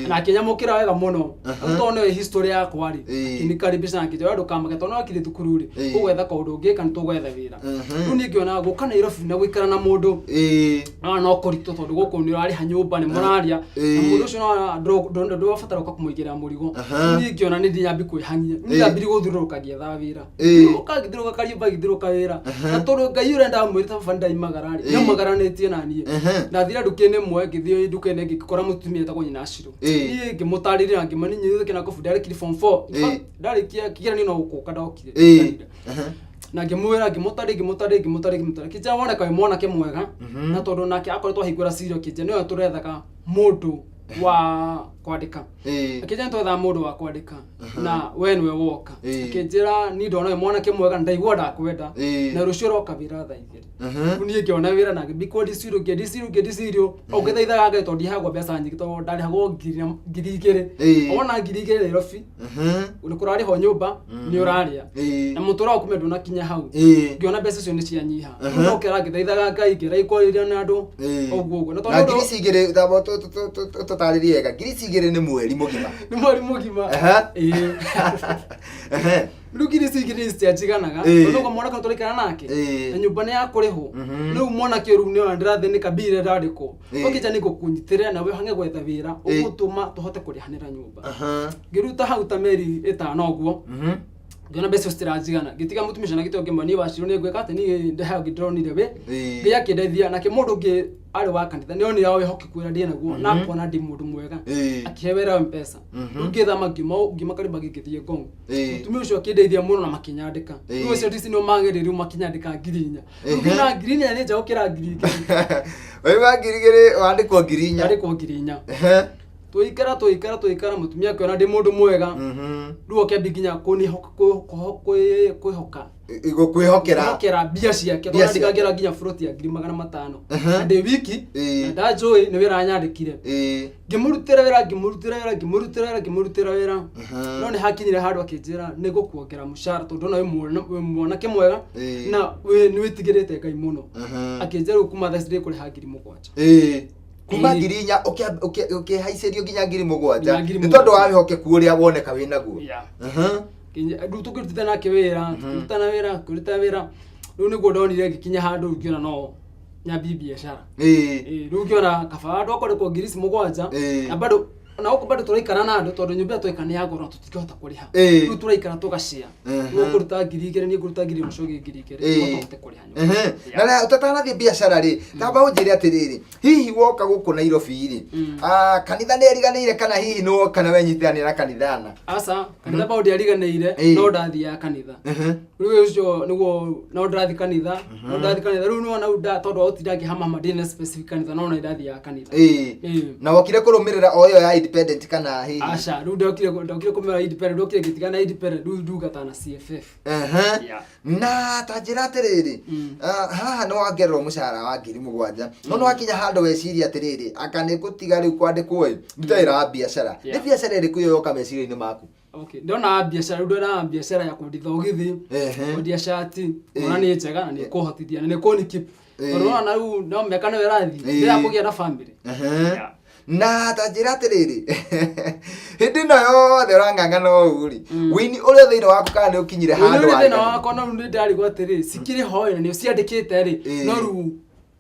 Na akĩnyamũkĩra wega mũno. Tondũ nĩwe history yakwa rĩ, akĩnikaribisha na akĩnjĩra, "Ndũkamake, tondũ nĩwakire thukuru rĩ, ũgwetha kaũndũ ũngĩka, nĩ tũgwetha wĩra." Rĩu niĩ ngĩona gũka Nairobi na gũikara na mũndũ no no kũritũ, tondũ gũkũ nĩ ũrarĩha nyũmba, nĩ mũraria na mũndũ ũcio, no ndũrabatara ũka kũmũigĩra mũrigo. Rĩu niĩ ngĩona nĩ ndinyambi kwĩhang'ia, niĩ ndambirie gũthiũrũrũka ngĩethaga wĩra. Ũka ngĩthiũrũrũka Kariũmba, ngĩthiũrũrũka wĩra, na tondũ Ngai ũrĩa ndamwĩrĩte, "Baba, nĩndaimagara" rĩ, nĩaumagaranĩtie na niĩ. Ndathire nduka-inĩ ĩmwe, ngĩthiĩ nduka-inĩ ngĩkora mũtumia etagwo nyina Shiro. Niĩ ngĩmũtarĩria na ngĩmwĩra, niĩ nyitĩte kĩnangobu, ndarĩkirie form 4. In fact, ndarĩkia kĩgeranio no gũka ndokire. Ndarire. Na ngĩmwĩra, ngĩmũtarĩ ngĩmũtarĩ ngĩmũtarĩ ngĩmũtarĩ, akĩnjĩra, "Woneka wĩ mwanake mwega." Na tondũ nake akoretwo ahingũra cirio, akĩnjĩra nĩwe tũrethaga mũndũ wa kwandĩka. Akĩnjĩra, "Nĩtwethaga mũndũ wa kwandĩka na we nĩwe woka." Akĩnjĩra, "Niĩ ndona wĩ mwanake mwega na ndaigua ndakwenda, na rũciũ ũroka wĩra thaa 2." Rĩu niĩ ngĩona wĩra na ngĩthiĩ kwendia cereal, ngĩendia cereal, ngĩendia cereal, o ngĩthaithaga Ngai, tondũ ndihagwo mbeca nyingĩ, tondũ ndarĩhagwo 2000. Wona 2000 Nairobi, nĩ kũrarĩhwo nyũmba, nĩ ũrarĩa na mũtũra waku me ndũnakinya hau. Ngĩona mbeca icio nĩ cianyiha. Rĩu ndokĩra ngĩthaithaga Ngai, ngĩra ikwarĩria na andũ ũguo ũguo. Na tondũ Na ngiri ici igĩrĩ, tamba tũtarĩrie wega, ngiri ici igĩrĩ nĩ mweri mũgima? Nĩ mweri mũgima. Ĩĩ. Rĩu ngiri ici igĩrĩ citianjiganaga, tondũ ũguo mwanake tũraikara nake na nyũmba nĩ ya kũrĩhwo. Rĩu mwanake ũyũ rĩu nĩona ndĩrathĩnĩka, mbia iria ndandĩkwo, ũkĩnja nĩ ngũkũnyitĩrĩra na we hange gwetha wĩra ũgũtũma tũhote kũrĩhanĩra nyũmba. Ngĩruta hau ta mĩeri 5 ũguo, ngĩona mbeca icio citiranjigana, ngĩtiga mũtumia ũcio na gĩtĩ, ngĩmwĩra, "Niĩ wacirwo nĩ ngwĩka atĩ niĩ ndĩheo ndĩronire wĩ Ngai akĩndeithia." Nake mũndũ ũngĩ arĩ wa kanitha nĩ onire wĩhokeku ũrĩa ndĩ naguo na akona ndĩ mũndũ mwega, akĩhe wĩra wa Mpesa. Rĩu ngĩthama, ngiuma Kariba ngĩthiĩ Ngong. Mũtumia ũcio akĩndeithia mũno na makĩnyandĩka. Rĩu acio ndici nĩo magĩrĩire, rĩu makĩnyandĩka 4000. Rĩu ngĩona 4000 nĩ nja gũkĩra 2000. Wauma 2000 wandĩkwo 4000. Ndandĩkwo 4000. Tũikara tũikara tũikara, mũtumia akĩona ndĩ mũndũ mwega. Rĩu akĩambia nginya kũnihoka, kwĩhoka Gũkwĩhokera. Kwĩhokera mbia ciake. Mbia tondũ ciake. ndikangĩra nginya buroti ya 500,000 na ndĩ wiki na ndanjũĩ nĩ wĩra anyandĩkire. Ngĩmũrutĩra wĩra, ngĩmũrutĩra wĩra, ngĩmũrutĩra wĩra, ngĩmũrutĩra wĩra, no nĩ hakinyire handũ akĩnjĩra, "Nĩ ngũkuongera mũcara, tondũ ndona wĩ mwanake mwega na nĩ wĩtigĩrĩte Ngai mũno." Akĩnjĩra, "Rĩu kuma thaa ici ndĩkũrĩha 7000." Kuma 4000 ũkĩhaicĩrio nginya 7000. Nginya ngiri Nĩ tondũ wa mũgwanja. wĩhokeku ũrĩa woneka wĩ naguo. Rĩu tũkĩrutithania nake wĩra, tũkĩrutana wĩra, tũkĩruta wĩra, rĩu nĩguo ndonire ngĩkinya handũ rĩu ngĩona no nyambie biacara. Rĩu ngĩona kaba andũ akorĩkwo ngiri ici 7 na bado Na gũkũ bado tũraikara na andũ tondũ nyũmba ĩyo tũraikara nĩ ya goro tũtingĩhota kũrĩha. Rĩu tũraikara tũgacĩa. Rĩu ũkũruta 2000, niĩ ngũruta 1000, ũcio ũngĩ 2000, nĩguo tũhote kũrĩha nyũmba. Na rĩa tũtanathiĩ biacara rĩ, tamba ũnjĩre atĩrĩrĩ, hihi woka gũkũ Nairobi rĩ, kanitha nĩ eriganĩire kana hihi nĩ woka na wenyitanĩra na kanithana? Aca, kanitha bado ndiariganĩire, no ndathiaga kanitha. Rĩu ũcio nĩguo no ndĩrathiĩ kanitha, no ndĩrathiĩ kanitha. Rĩu nĩwona rĩu tondũ wa gũtinda ngĩhamahama ndĩ na specific kanitha, no nĩ ndathiaga kanitha. Na wokire kũrũmĩrĩra o ĩyo ya independent kana hihi? Aca, rĩu ndokire kũmera independent, ndokire ngĩtigana na independent, rĩu ndungataga na CFF. Na ta njĩra atĩrĩrĩ, haha nĩ wongererwo mũcara wa 7,000, no nĩ wakinya handũ weciria atĩrĩrĩ, anga nĩ ngũtiga rĩu kwandĩkwo ĩ, ndute wĩra wa biacara. Nĩ biacara ĩrĩkũ ĩyo yoka meciria-inĩ maku? Okay, ndona biacara, rĩu ndona biacara ya kwendia thogithi, kwendia shati, ona nĩ njega na nĩ ĩkũhotithia na nĩ ĩkũni keep. Tondũ wona rĩu no mĩaka nĩyo ĩrathiĩ, ndĩrenda kũgĩa na family. Na ta njĩra atĩrĩrĩ, hĩndĩ ĩno yothe ũrang'ang'ana ũũ rĩ, wĩini ũrĩa thĩinĩ waku kana nĩ ũkinyire Wĩini handũ ũrĩa thĩna warigania? wakwa no rĩu nĩ ndarigwo atĩrĩ, cikĩrĩ ho ĩ, na nĩ ũciandĩkĩte rĩ, no rĩu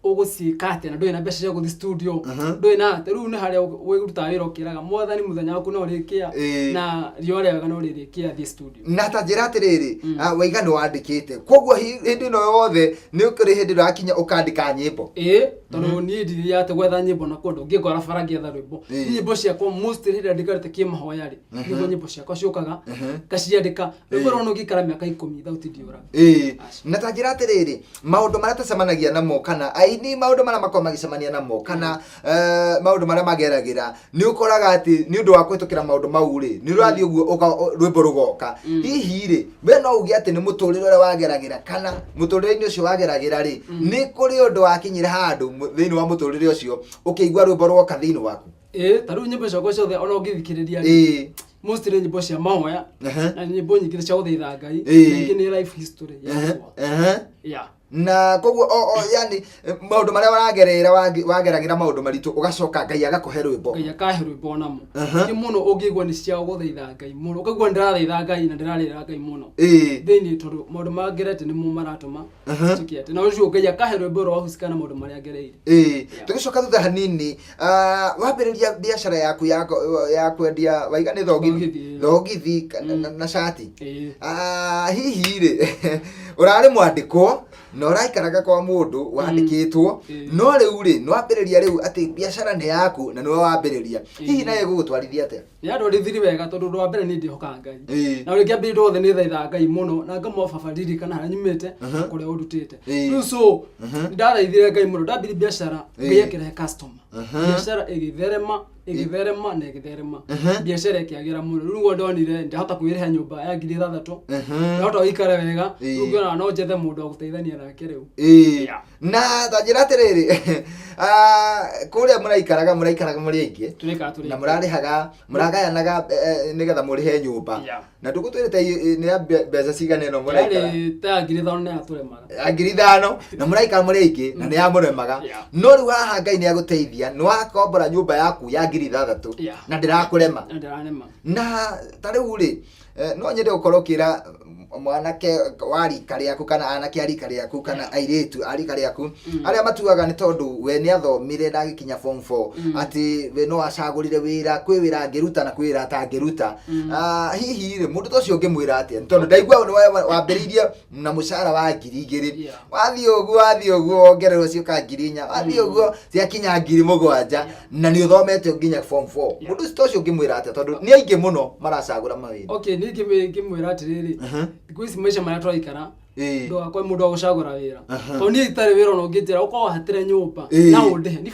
ũgũciĩka atĩa na ndũrĩ na mbeca cia gũthiĩ studio, ndũrĩ na atĩa. Rĩu nĩ harĩa wĩrutaga wĩra ũkĩraga mwathani mũthenya waku no ũrĩkĩa, na riũa rĩega no rĩrĩkĩa thiĩ studio. Na ta njĩra atĩrĩrĩ, waiga nĩ wandĩkĩte, koguo hĩndĩ ĩno yothe nĩ ũkĩrĩ hĩndĩ ũrakinya ũkandĩka nyĩmbo? Ĩĩ, tondũ niĩ ndithiaga atĩ gwetha nyĩmbo na kũndũ ngĩngora bara ngĩetha rwĩmbo. Nyĩmbo ciakwa mostly hĩndĩ ĩrĩa ndikarĩte kĩmahoya rĩ, nĩguo nyĩmbo ciakwa ciũkaga, ngaciandĩka. Rwĩmbo rũu ũngĩikara mĩaka 10 thauti ndiũraga. Na ta njĩra atĩrĩrĩ, maũndũ marĩa tũcemanagia namo kana aini maũndũ marĩa makoragwo magĩcemania namo kana maũndũ marĩa mageragĩra, nĩ ũkoraga atĩ nĩ ũndũ wa kũhĩtũkĩra maũndũ mau rĩ, nĩ ũrathiĩ ũguo rwĩmbo rũgoka. Hihi rĩ, we no uge atĩ nĩ mũtũrĩre ũrĩa wageragĩra kana mũtũrĩre-inĩ ũcio wageragĩra rĩ, nĩ kũrĩ ũndũ wakinyire handũ thĩinĩ wa mũtũrĩre ũcio ũkĩigua rwĩmbo rwoka thĩinĩ waku? Ĩĩ, ta rĩu nyĩmbo ciakwa ciothe ona ũngĩthikĩrĩria rĩ, mostly nyĩmbo cia mahoya, na nyĩmbo nyingĩ cia gũthaitha Ngai, na ingĩ nĩ life history yakwa. Na koguo yani maũndũ marĩa waragerera, wageragĩra maũndũ maritũ, ũgacoka Ngai agakũhe rwĩmbo. Ngai akahe rwĩmbo namo. Nyingĩ mũno ũngĩigua nĩ cia gũthaitha Ngai mũno, ũkaigua ndĩrathaitha Ngai na ndĩrarĩra Ngai mũno thĩinĩ, tondũ maũndũ marĩa ngerete nĩmo maratũma njuke atĩ na ũcio Ngai akahe rwĩmbo rwahusika na maũndũ marĩa ngereire. Tũgĩcoka thutha hanini, wambĩrĩria biacara yaku ya kwendia waiga nĩ thogithi, Thogithi. Thogithi na cati. Hihi rĩ, ũrarĩ mwandĩkwo na ũraikaraga kwa mũndũ wandĩkĩtwo, no rĩu rĩ, nĩ wambĩrĩria rĩu atĩ biacara nĩ yaku na nĩwe wambĩrĩria, hihi nayo ĩgũgũtwarithia atĩa? Nĩ andwarithiri wega tondũ ũndũ wa mbere nĩ ndĩhokaga Ngai. Na rĩngĩ ambĩrĩria othe nĩ thaithaga Ngai mũno na ngamoa baba ririkana harĩa nyumĩte, kũrĩa ũndutĩte. Rĩu so ndathaithire Ngai mũno, ndambirie biacara, Ngai akĩrehe customer, biacara ĩgĩtherema, ĩgĩtherema na ĩgĩtherema, biacara ĩkĩagĩra mũno. Rĩu nĩguo ndonire ndahota kwĩrĩha nyũmba ya 6,000, ndahota gũikara wega. Rĩu ngĩona no njethe mũndũ wa gũteithania nake rĩu. Na ta njĩra atĩrĩrĩ, kũrĩa mũraikaraga mũrĩ aingĩ? Tũraikara tũrĩ Na aingĩ. mũrarĩhaga, mũragayanaga nĩgetha mũrĩhe nyũmba? Na ndũgũtwĩrĩte nĩ ya mbeca cigana ĩno mũraikara? Yarĩ ta 5,000 na yatũremaga. Ya 5,000, na mũraikara mũrĩ aingĩ na nĩ yamũremaga. No rĩu haha Ngai nĩ agũteithia, nĩ wakombora nyũmba yaku ya 6,000 na ndĩrakũrema. Na ndĩranema. Na ta rĩu rĩ, no nyende gũkorwo ũkĩra mwanake wa rika rĩaku kana anake a rika rĩaku kana airĩtu a rika rĩaku arĩa matuaga nĩ tondũ we nĩ athomire na agĩkinya form 4 atĩ we no acagũrire wĩra, kwĩ wĩra angĩruta na kwĩ wĩra atangĩruta. Hihi rĩ, mũndũ ta ũcio ũngĩmwĩra atĩa? Nĩ tondũ ndaigua nĩ wambĩrĩirie na mũcara wa 2,000, wathiĩ ũguo, wathiĩ ũguo, wongererwo ciũka 4,000, wathiĩ ũguo ciakinya 7,000, na nĩ ũthomete nginya form 4. Mũndũ ta ũcio ũngĩmwĩra atĩa, tondũ nĩ aingĩ mũno maracagũra mawĩra? Okay, niĩ ngĩmwĩra atĩrĩrĩ, thikũ ici maica marĩa tũraikara, ndũgakorwo mũndũ wa gũcagũra wĩra, tondũ niĩ itarĩ wĩra ona ũngĩnjĩra ũkorwo wahatĩre nyũmba na ũndĩhe, ni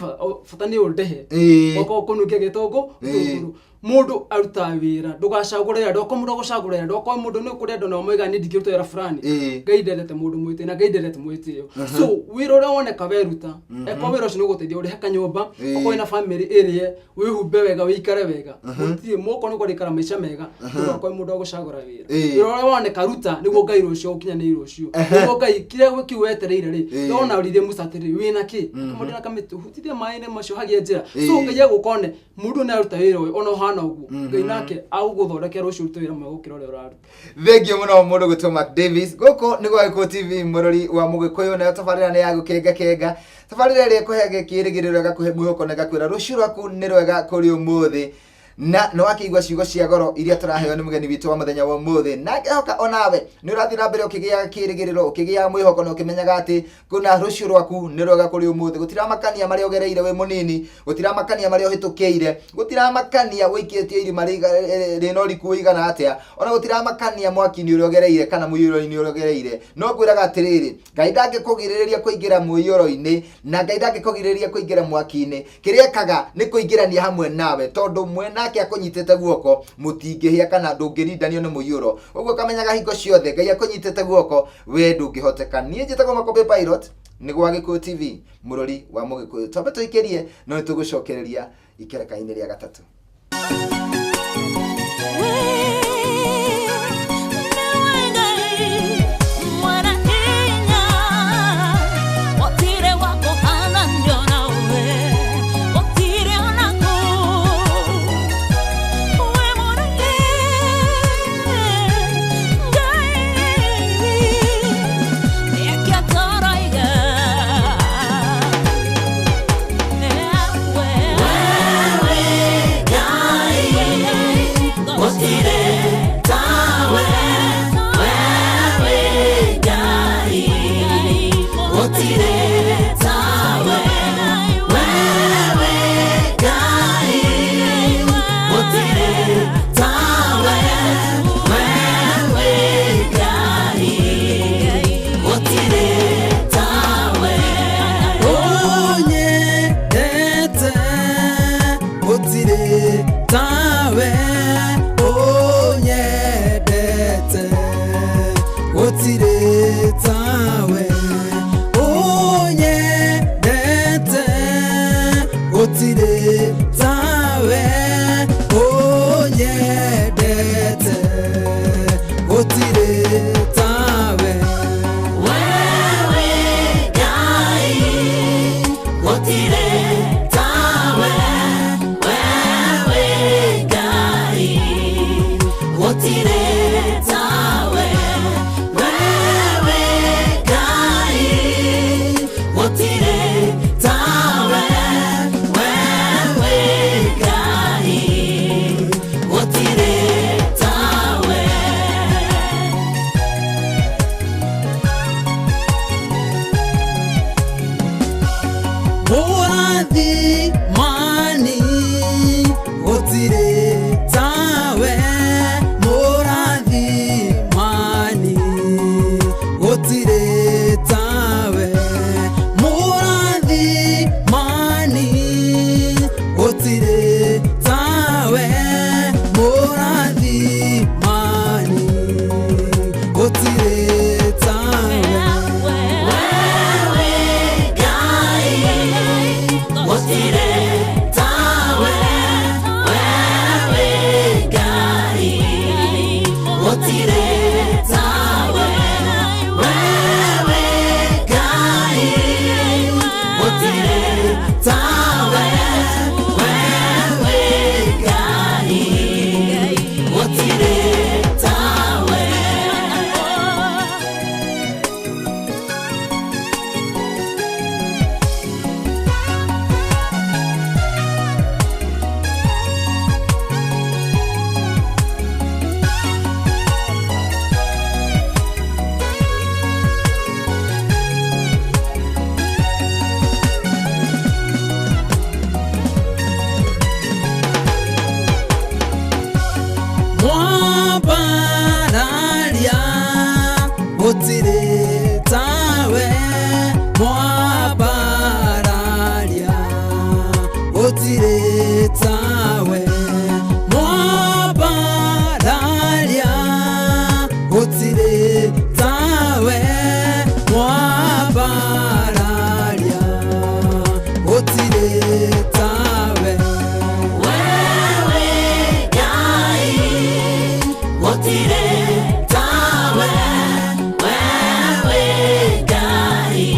bata nĩ ũndĩhe, okorwo kũnungia gĩtũngũ gĩtũngũrũ. Mũndũ arutaga wĩra, ndũgacagũre wĩra, ndũgakorwo mũndũ wa gũcagũra wĩra, ndũgakorwo mũndũ nĩ kũrĩ andũ nao moigaga niĩ ndingĩruta wĩra fulani. Ngai ndendete mũndũ mwĩtĩi na Ngai ndendete mwĩtĩo. So wĩra ũrĩa woneka weruta, eko wĩra ũcio nĩ ũgũteithia ũrĩhe kanyũmba, okorwo wĩna family ĩrĩe, wĩhumbe wega, wĩikare wega, gũtirĩ moko nĩ kũrĩkara maica mega. Ndũgakorwo mũndũ wa gũcagũra wĩra. Wĩra ũrĩa woneka ruta, nĩguo Ngai rũciũ ũkinyanĩire rũciũ, nĩguo Ngai kĩrĩa kĩu wetereire rĩ. Ndona ũririe Musa atĩrĩrĩ, wĩna kĩ? Akĩmwĩra, ndĩna kamĩtĩ, hutithia maĩ-inĩ macio hagĩe njĩra. So Ngai agũkone mũndũ nĩ aruta wĩra ũyũ ona ũhana ũguo, Ngai nake agũgũthondekera rũciũ ũrute wĩra mwega gũkĩra ũrĩa ũraruta. Thengio mũno mũndũ gwĩtwo Mark Davis. Gũkũ nĩ gwa Gĩkũyũ TV, mũrori wa Mũgĩkũyũ, nayo tabarĩra nĩ ya gũkenga kenga, tabarĩra ĩrĩa ĩkũheaga kĩĩrĩgĩrĩro, ĩgakũhe mwĩhoko na ĩgakwĩra rũciũ rwaku nĩ rwega kũrĩ ũmũthĩ. Na nĩ wakĩigua ciugo cia goro iria tũraheo nĩ mũgeni witũ wa mũthenya wa ũmũthĩ, na ngehoka onawe nĩ ũrathiĩ na mbere ũkĩgĩaga kĩrĩgĩrĩro, ũkĩgĩaga mwĩhoko, na ũkĩmenyaga atĩ kuna rũciũ rwaku nĩ rwega kũrĩ ũmũthĩ. Gũtiramakania marĩa ũgereire wĩ mũnini, gũtiramakania marĩa ũhĩtũkĩire, gũtiramakania ũikĩtio irima rĩna ũriku ũigana atĩa, ona gũtiramakania mwaki-inĩ ũrĩa ũgereire kana mũiyũro-inĩ ũrĩa ũgereire. No ngwĩraga atĩrĩrĩ, Ngai ndangĩkũgirĩrĩria kũingĩra mũiyũro-inĩ, na Ngai ndangĩkũgirĩrĩria kũingĩra mwaki-inĩ. Kĩrĩa ekaga nĩ kũingĩrania hamwe nawe, tondũ mwenake akũnyitĩte guoko mũtingĩhĩa kana ndũngĩrindanio nĩ mũiyũro. Ũguo kamenyaga hingo ciothe Ngai akũnyitĩte guoko, we ndũngĩhoteka. Niĩ njĩtagwo Makũmbĩ Pilot, nĩ gwa Gĩkũyũ TV, mũrori wa Mũgĩkũyũ. Twambe tũikĩrie, no nĩ tũgũcokereria ikereka-inĩ rĩa gatatũ. Onyendete gũtirĩ tawe, onyendete gũtirĩ tawe, onyendete gũtirĩ tawe, onyendete gũtirĩ tawe. Wewe Ngai gũtirĩ tawe, wewe Ngai gũtirĩ tawe, wewe Ngai gũtirĩ tawe, wewe Ngai gũtirĩ tawe. Mũrathimani gũtirĩ tawe, mũrathimani gũtirĩ tawe, mũrathimani gũtirĩ tawe, mũrathimani gũtirĩ tawe. Wewe Ngai gũtirĩ tawe, wewe Ngai gũtirĩ tawe, wewe Ngai gũtirĩ tawe, wewe Ngai gũtirĩ tawe. Mwambararia gũtirĩ tawe, mwambararia gũtirĩ tawe, mwambararia gũtirĩ tawe, mwambararia gũtirĩ tawe. Wewe Ngai gũtirĩ tawe, wewe Ngai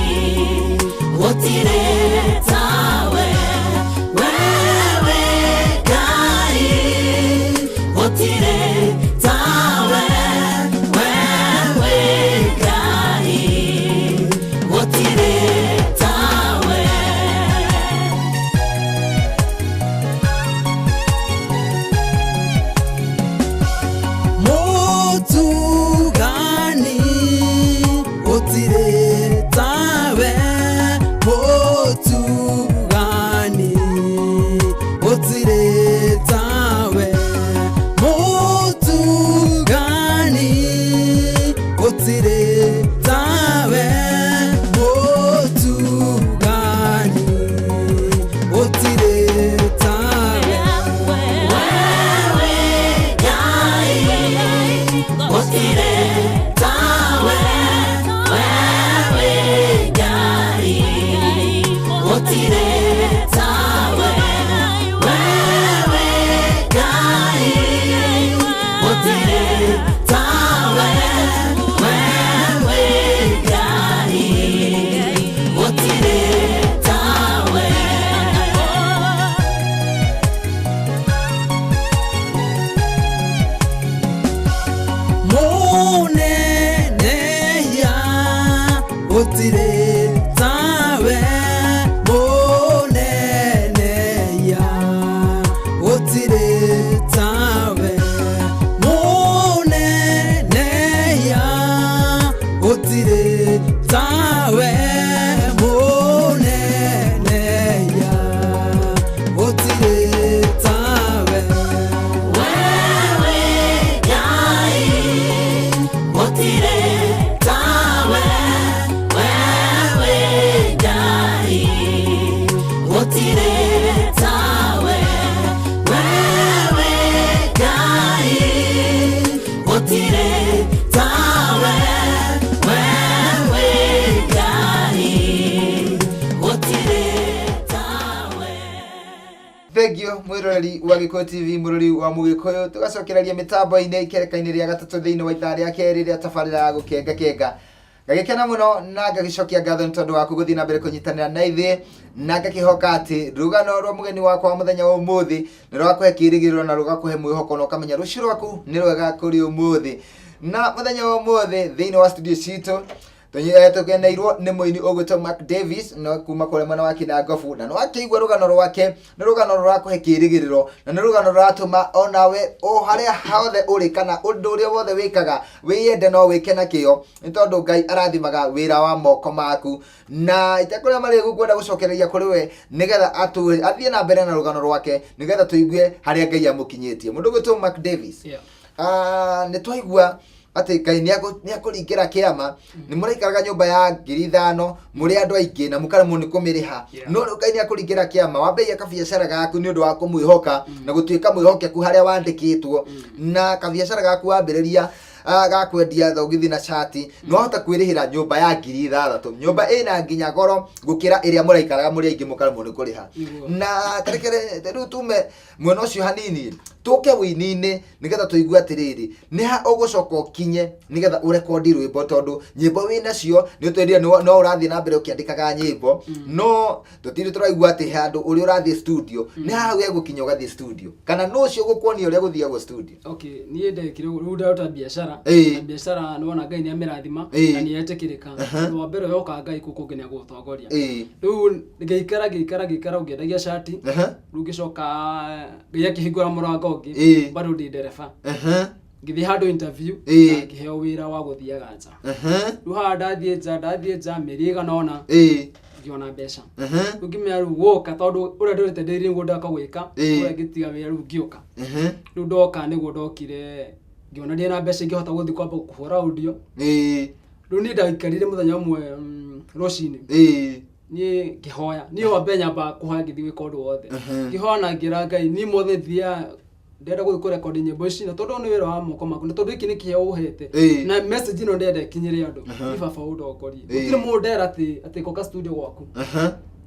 gũtirĩ tawe, wewe Ngai gũtirĩ tawe, wewe Ngai gũtirĩ tawe. Gũtirĩ tawe, wewe Ngai. Gũtirĩ tawe, wewe Ngai. Gũtirĩ tawe. Mũneneya gũtirĩ tawe mũneneya gũtirĩ tawe mũneneya gũtirĩ tawe mũneneya gũtirĩ tawe. Wewe Ngai, gũtirĩ tawe. Wewe Ngai, gũtirĩ tawe. Wewe Ngai, gũtirĩ tawe. Wewe Ngai, gũtirĩ tawe. Thengio mwiroreri wa Gĩkũyũ TV, mũrori wa Mũgĩkũyũ. Tũgacokereria mĩtambo-inĩ ikereka-inĩ rĩa gatatũ thĩinĩ wa ithaa rĩa kerĩ rĩa tabarĩra ya gũkenga kenga. Ngagĩkena mũno na ngagĩcokia ngatho nĩ tondũ waku gũthiĩ na mbere kũnyitanĩra na ithuĩ, na ngakĩhoka atĩ rũgano rwa mũgeni wakwa wa mũthenya wa ũmũthĩ nĩ rwakũhe kĩĩrĩgĩrĩro na rũgakũhe mwĩhoko na ũkamenya rũciũ rwaku nĩ rwega kũrĩ ũmũthĩ. Na mũthenya wa ũmũthĩ thĩinĩ wa studio citũ tũkeneirwo nĩ mũini ũgwĩtwo Mark Davis no kuma kũrĩa mwena wa Kinangobu, na nĩwakĩigua rũgano rwake. Nĩ rũgano rũrakũhe kĩĩrĩgĩrĩro na nĩ rũgano rũratũma onawe o harĩa hothe ũrĩ kana ũndũ ũrĩa wothe wĩkaga wĩyende no wĩke na kĩo, nĩ tondũ Ngai arathimaga wĩra wa moko maku. Na itekũrĩa marĩgu ngwenda gũcokereria kũrĩ we nĩgetha athiĩ na mbere na rũgano rwake nĩgetha tũigue harĩa Ngai amũkinyĩtie. Mũndũ ũgwĩtwo Mark Davis, nĩ twaigua atĩ Ngai nĩ akũringĩra kĩama. Nĩ mũraikaraga nyũmba ya 5,000 mũrĩ andũ aingĩ na mũkaremwo nĩ kũmĩrĩha, no rĩu Ngai nĩ akũringĩra kĩama, wambĩrĩria kabiacara gaku nĩ ũndũ wa kũmwĩhoka na gũtuĩka mwĩhokeku harĩa wandĩkĩtwo. Na kabiacara gaku wambĩrĩria ga kwendia thogithi na cati, nĩ wahota kwĩrĩhĩra nyũmba ya 6,000, nyũmba ĩna nginya goro gũkĩra ĩrĩa mũraikaraga mũrĩ aingĩ mũkaremwo nĩ kũrĩha. Na tarekere rĩu tume mwena ũcio hanini tũke wĩini-inĩ nĩgetha tũigue atĩrĩrĩ, nĩ ha ũgũcoka ũkinye nĩgetha ũrekondi rwĩmbo, tondũ nyĩmbo wĩnacio nĩ ũtwĩrire no ũrathiĩ na mbere ũkĩandĩkaga nyĩmbo, no tũtirĩ tũraigua atĩ handũ ũrĩa ũrathiĩ studio nĩ haha gegũkinya ũgathiĩ studio, kana nũ ũcio ũgũkuonia ũrĩa gũthiagwo studio. Okay, niĩ ndekire rĩu ndaruta biacara na biacara nĩwona Ngai nĩamĩrathima na nĩetĩkĩrĩka. Ũndũ wa mbere yoka Ngai kũkũ ũngĩ nĩagũgũtongoria. Rĩu ngĩikara ngĩikara ngĩikara ũngĩendagia cati, rĩu ngĩcoka Ngai akĩhingũra mũrango ũngĩ, bado ndĩ ndereba. Ngĩthiĩ handũ interview na ngĩheo wĩra wa gũthiaga nja. Rĩu haha ndathiĩ nja, ndathiĩ nja mĩeri ĩigana ũna, ngĩona mbeca. Rĩu ngĩmenya rĩu gũka, tondũ ũrĩa ndũrĩte ndĩrĩ nĩguo ndaka gwĩka, ũrĩa ngĩtiga wĩra rĩu ngĩũka. Rĩu ndoka nĩguo ndokire ngĩona ndĩ na mbeca ingĩhota gũthiĩ kwamba kũhũra audio. Rĩu niĩ ndaikarire mũthenya ũmwe rũcinĩ, niĩ ngĩhoya. Niĩ wa mbere nyambaga kũhoya ngĩthiĩ gwĩka ũndũ wothe. Ngĩhoya na ngĩra Ngai, niĩ mothe thiaga ndĩrenda gũthiĩ kũrekondi nyĩmbo ici, na tondũ nĩ wĩra wa moko maku, na tondũ gĩkĩ nĩ kĩheo ũhete na message ĩno ndĩrenda ĩkinyĩre andũ, niĩ baba ũndongorie. Gũtirĩ mũndũ ndera atĩ ngoka studio gwaku,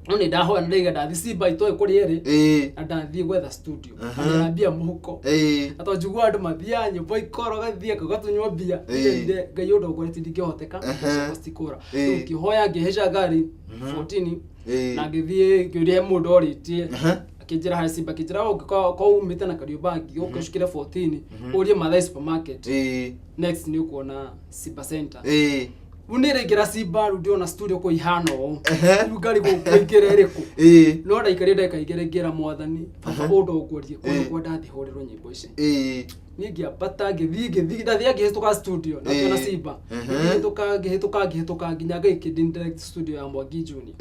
no nĩ ndahoya na ndaiga ndathiĩ Simba itoĩ kũrĩa ĩrĩ, na ndathiĩ gwetha studio na ndĩna mbia mũhuko, na tondũ njiguaga andũ mathiaga nyũmba ikoro gathiĩ gatunywo mbia. Ndĩrire Ngai ũndongoretie, ndingĩhoteka, mbeca citikũra. Rĩu ngĩhoya, ngĩhaica ngari 14 na ngĩthiĩ ngĩũria he mũndũ orĩtie, akĩnjĩra harĩ Simba, akĩnjĩra ũngĩkorwo umĩte na Kariobangi ũke ũcukĩre 14 ũrie Mathai supermarket, next nĩ ũkuona Simba Center. Rĩu nĩ ĩraingĩra Simba, rĩu ndĩrona studio kũ ihana ũũ. Rĩu ngari gũkũingĩra ĩrĩkũ? No ndaikarire ndagĩka igĩrĩ, ngĩra Mwathani, baba ũndongorie kũrĩa kwa ndathiĩ hũrĩrwo nyĩmbo ici. Niĩ ngĩambata ngĩthiĩ ngĩthiĩ ndathiĩ ngĩhĩtũka studio na ngĩona Simba, ngĩhĩtũka ngĩhĩtũka ngĩhĩtũka nginya Ngai kĩndĩ studio ya Mwangi Junior.